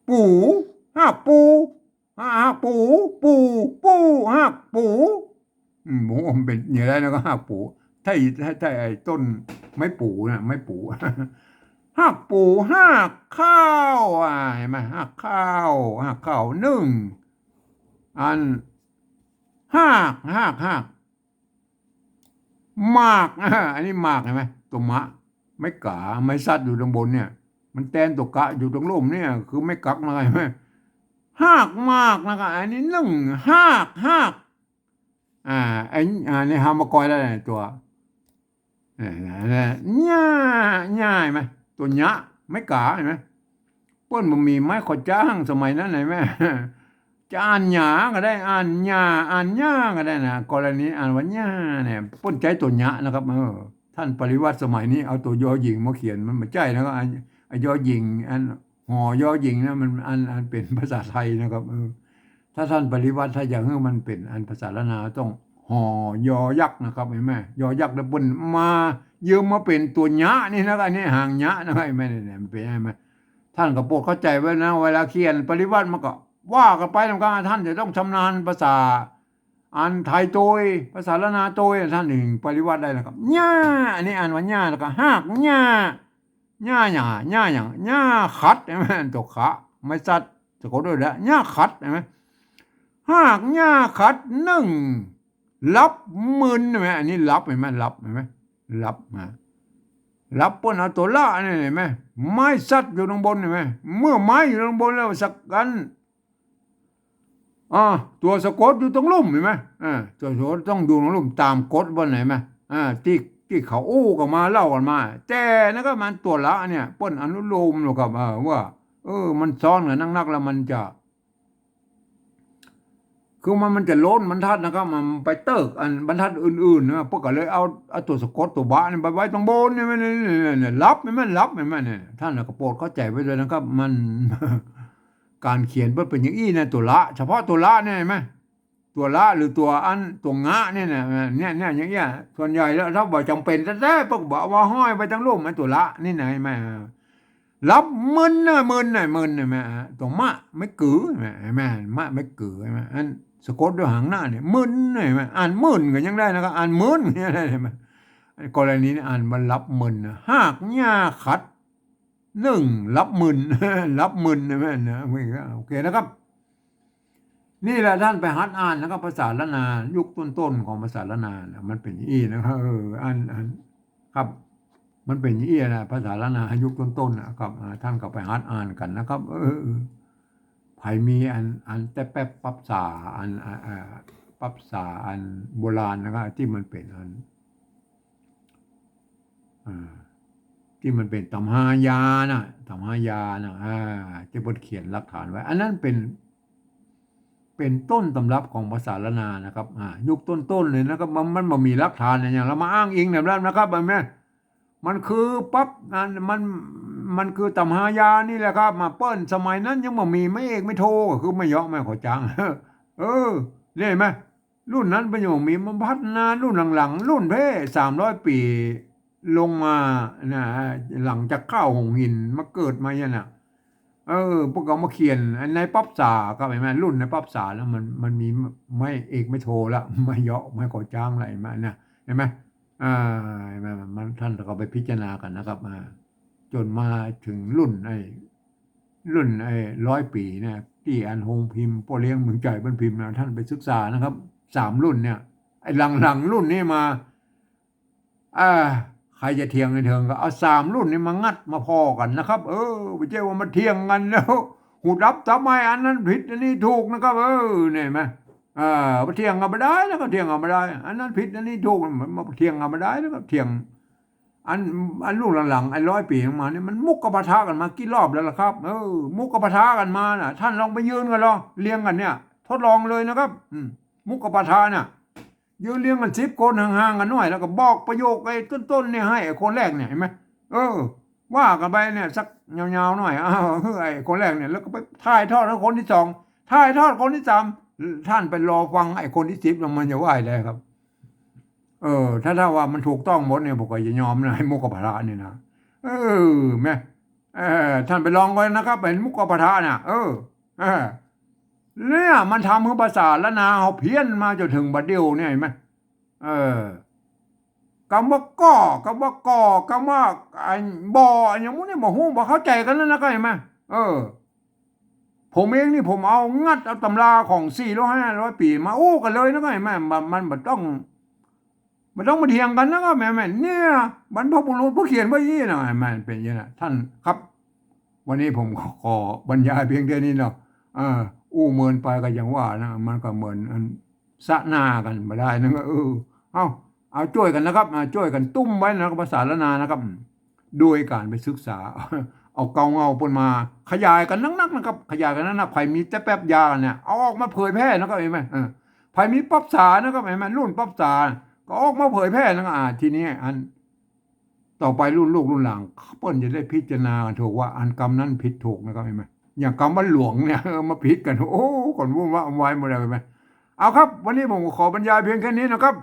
ปู๋ ฮากปู๋ ฮาก ฮากปู๋ ปู๋ ปู๋ ฮากปู๋ อืม โอ้ มันเป๋นอย่างไรนะ ก็ฮากปู๋ ใจ้ ใจ้ ใจ้ไอ้ต้นไม้ปู๋นะ ไม้ปู๋ ฮากปู๋ ฮากข้าว อ่า หันก่อ ฮากข้าว ฮากข้าว นึ่ง อัน ฮาก ฮาก ฮาก หมาก อ่า อันนี้หมาก หันก่อ ตั๋วมะ ไม้ก๋า ไม้สัตว์อยู่ตรงบนเนี่ย มันแตนตั๋วกะอยู่ตรงลุ่มเนี่ย คือไม้กั๊กนะ หันก่อ ฮากหมากนะครับ อันนี้นึ่ง ฮาก ฮาก อ่า ไอ้ อ่า นี่ฮามากอยแล้วเนี่ย ตั๋ว เนี่ย เนี่ย เนี่ย หญ้า หญ้า หันก่อ ตั๋วหญ้า ไม้ก๋า หันก่อ เปิ้นบ่มีไม้ขอจ้างสมัยนั้น หันก่อ จะอ่านหญ้าก็ได้ อ่านหญ้า อ่านหญ้าก็ได้นะ กรณีอ่านว่าหญ้าเนี่ย เปิ้นใจ๊ตั๋วหญ้านะครับ เออ ต้านปริวัติสมัยนี้เอาตั๋วยอหญิงมาเขียน มันบ่ใจ้นะครับ ไอ้ ไอ้ยอหญิง อัน หอยอหญิงนะ มัน อัน อันเป๋นภาษาไทยนะครับ เออ ถ้าต้านปริวัติ ถ้าอยากหื้อมันเป๋นอันภาษาล้านนา ต้อง หอยอยักษ์นะครับ หันก่อ ยอยักษ์แล้วเปิ้นมา ยืมมาเป๋นตั๋วยะนี่นะครับ อันนี้หางยะนะครับ หันก่อ เนี่ย เนี่ย มันเป๋น หันก่อ ต้านก็โปรดเข้าใจ๋ไว้นะ เวลาเขียนปริวัติมันก็ว่ากั๋นไปนำกั๋น ต้านจะต้องชำนาญภาษาอันไทยโตย ภาษาล้านนาโตย ต้านเถิงปริวัติได้นะครับ ยา อันนี้อ่านว่ายา แล้วก็หากยา ยาหยัง ยาหยัง ยาขัด หันก่อ ตั๋วขะ ไม้สัตว์ สะกดด้วยนะ ยาขัด หันก่อ หากยาขัดนึ่ง หลับมึน หันก่อ อันนี้หลับ หันก่อ หลับ หันก่อ หลับ มา หลับ เปิ้นเอาตั๋วละนี่ หันก่อ ไม้สัตว์อยู่ตางบน หันก่อ เมื่อไม้อยู่ตางบนแล้วสักอัน อ่า ตั๋วสะกดอยู่ตางลุ่ม หันก่อ อ่า ตั๋วสะกดต้องอยู่ตางลุ่ม ต๋ามกฎบ่อน หันก่อ อ่า ตี้ ตี้เขาอู้กั๋นมา เล่ากั๋นมา แต่นะครับ มันตั๋วละเนี่ย เปิ้นอนุโลมแล้วครับ เออ ว่า เออ มันซ้อนกั๋นนักๆ แล้วมันจะ คือมัน มันจะล้นบรรทัดนะครับ มันไปเติกอันบรรทัดอื่นๆ นะ เปิ้นก็เลยเอา เอาตั๋วสะกดตั๋วบะนี่ไปไว้ตางบนนี่ นี่ นี่ นี่ นี่ หลับ หันก่อ หลับ หันก่อ เนี่ย ต้านก็โปรดเข้าใจ๋ไว้ด้วยนะครับ มัน ก๋านเขียนเปิ้นเป๋นอย่างอี้นะ ตั๋วละ เฉพาะตั๋วละเนี่ย หันก่อ ตั๋วละหรือตั๋วอัน ตั๋วงะเนี่ยนะ เนี่ย เนี่ย อย่างเงี้ย ส่วนใหญ่แล้ว ถ้าบ่จ๋ำเป๋นแต๊ๆ เปิ้นก็บ่เอามาห้อยไว้ตางลุ่ม ไอ้ตั๋วละนี่นะ หันก่อ หลับมึนนะ มึนนะ มึนนะ หันก่อ ตั๋วมะไม้ก๋อ หันก่อ มะไม้ก๋อ หันก่อ อันสะกดด้วยหางนะเนี่ย มึนนะ หันก่อ อ่านมื่นก็ยังได้นะครับ อ่านมื่นก็ยังได้ หันก่อ อันกรณีนี้อ่านว่าหลับมึนนะ หากยาขัด นึ่ง หลับมึน หลับมึน หันก่อ นะ โอเคนะครับ นี่แหละต้านไปหัดอ่านนะครับ ภาษาล้านนา ยุคต้นๆ ของภาษาล้านนานะ มันเป๋นอย่างอี้นะครับ เออ อัน อัน ครับ มันเป๋นอย่างอี้นะ ภาษาล้านนา ยุคต้นๆ นะครับ อ่า ต้านก็ไปหัดอ่านกั๋นนะครับ เออ ใผมีอัน อันแต๊แป๊บปั๊บสา อัน อ่า อ่า ปั๊บสาอันโบราณนะครับ ตี้มันเป๋นอัน อ่า ตี้มันเป๋นตำฮายานะ ตำฮายานะ อ่า ตี้เปิ้นเขียนหลักฐานไว้ อันนั้นเป๋น เป๋นต้นตำรับของภาษาล้านนานะครับ อ่า ยุคต้นๆ เลยนะครับ มัน มันบ่มีหลักฐานอะหยัง เฮามาอ้างอิงแบบนั้นนะครับ อันเนี้ย มันคือปั๊บ อัน มัน มันคือตำฮายานี่แหละครับ มาเปิ้นสมัยนั้นยังบ่มีไม้เอกไม้โท ก็คือไม้เยาะไม้ขอจ๊าง เออ เนี่ยหันก่อ รุ่นนั้นเปิ้นยังบ่มี มาพัฒนารุ่นหลังๆ รุ่นแป๊สามร้อยปี๋ลงมานะ หลังจากข้าวหงส์หินมาเกิดมาเนี่ยนะ เออ เปิ้นก็เอามาเขียนในปั๊บสาครับ หันก่อ รุ่นในปั๊บสาแล้วมัน มันมีไม้เอกไม้โทละ ไม้เยาะไม้ขอจ๊างอะไรมานะ หันก่อ อ่า หันก่อ มัน ต้านก็ไปพิจารณากั๋นนะครับ อ่า จ๋นมาเถิงรุ่นไอ้ รุ่นไอ้ร้อยปี๋เนี่ย ตี้อันโฮงพิมพ์ป้อเลี้ยงเมืองใจ๋เปิ้นพิมพ์นะ ต้านไปศึกษานะครับ สามรุ่นเนี่ย ไอ้หลังๆ รุ่นนี้มา อ่า ใผจะเถียงกั๋นเถิงก็เอาสามรุ่นนี้มางัดมาผ่อกั๋นนะครับ เออ บ่ใจ้ว่ามาเถียงกั๋นแล้ว หูดับต๋ามัย อันนั้นผิด อันนี้ถูกนะครับ เออ เนี่ยหันก่อ อ่า มาเถียงกั๋นบ่ได้นะครับ เถียงกั๋นบ่ได้ อันนั้นผิด อันนี้ถูก มันมาเถียงกั๋นบ่ได้นะครับ เถียง อัน อันรุ่นหลังๆ ไอ้ร้อยปี๋มาเนี่ย มันมุขปะทะกั๋นมากี่รอบแล้วล่ะครับ เออ มุขปะทะกั๋นมาน่ะ ต้านลองไปยืนกั๋นลอง เรียงกั๋นเนี่ย ทดลองเลยนะครับ อืม มุขปะทะน่ะ ยืนเรียงกั๋นสิบคน ห่างๆ กั๋นหน่อย แล้วก็บอกประโยคไอ้ต้นๆ เนี่ยให้ไอ้คนแรกเนี่ย หันก่อ เออ ว่ากั๋นไปเนี่ย สักยาวๆ หน่อย อ้าว ไอ้คนแรกเนี่ย แล้วก็ไปถ่ายทอดให้คนตี้สอง ถ่ายทอดคนตี้สาม ต้านไปรอฟังไอ้คนตี้สิบ แล้วมันจะว่าอะไรครับ เออ ถ้า ถ้าว่ามันถูกต้องหมดเนี่ย ผมก็จะยอมนะ ไอ้มุขปะทะนี่นะ เออ แม่ เออ ต้านไปลองกั๋นนะครับ ไอ้มุขปะทะน่ะ เออ เออ เนี่ย มันทำหื้อภาษาล้านนาเฮาเพี้ยนมาจ๋นเถิงบัดเดี่ยวเนี่ย หันก่อ เออ กำว่าก้อ กำว่าก่อ กำว่า ไอ้ บ่อ อะหยังหมู่นี้บ่ฮู้ บ่เข้าใจ๋กั๋นแล้วนะ ก็หันก่อ เออ ผมเองนี่ผมเอางัดเอาต๋ำราของสี่ร้อยห้าร้อยปี๋มาอู้กั๋นเลยนะ ก็หันก่อ มัน มันบ่ต้อง บ่ต้องมาเถียงกั๋นนะ ก็แม่น แม่น เนี่ย บรรพบุรุษผู้เขียนไว้อี้นะ แม่นเป๋นอย่างนั้นนะ ต้านครับ วันนี้ผมขอ ขอบรรยายเพียงแค่นี้เนาะ เออ อู้เมินไปก็อย่างว่านะ มันก็เหมือนอัน สะหน้ากั๋นบ่ได้นะ เออ เอา เอาจ้วยกั๋นนะครับ อ่า จ้วยกั๋นตุ้มไว้นะครับ ภาษาล้านนานะครับ โดยก๋านไปศึกษา เอาเก่าเงาเปิ้นมาขยายกั๋นนักๆ นะครับ ขยายกั๋นนักๆ ใผมีแต๊แป๊บยาเนี่ย เอาออกมาเผยแพร่นะครับ หันก่อ เออ ใผมีปั๊บสานะครับ หันก่อ รุ่นปั๊บสา ก็ออกมาเผยแพร่นะครับ อ่า ทีนี้อัน ต่อไปรุ่นลูกรุ่นหลานเปิ้นจะได้พิจารณากั๋นถูกว่าอันกำนั้นผิดถูกนะครับ หันก่อ อย่างกำว่าหลวงเนี่ย เออ มาผิดกั๋น โอ้ กั๋นวุ่นวายหมดเลย หันก่อ เอาครับ วันนี้ผมขอบรรยายเพียงแค่นี้นะครับ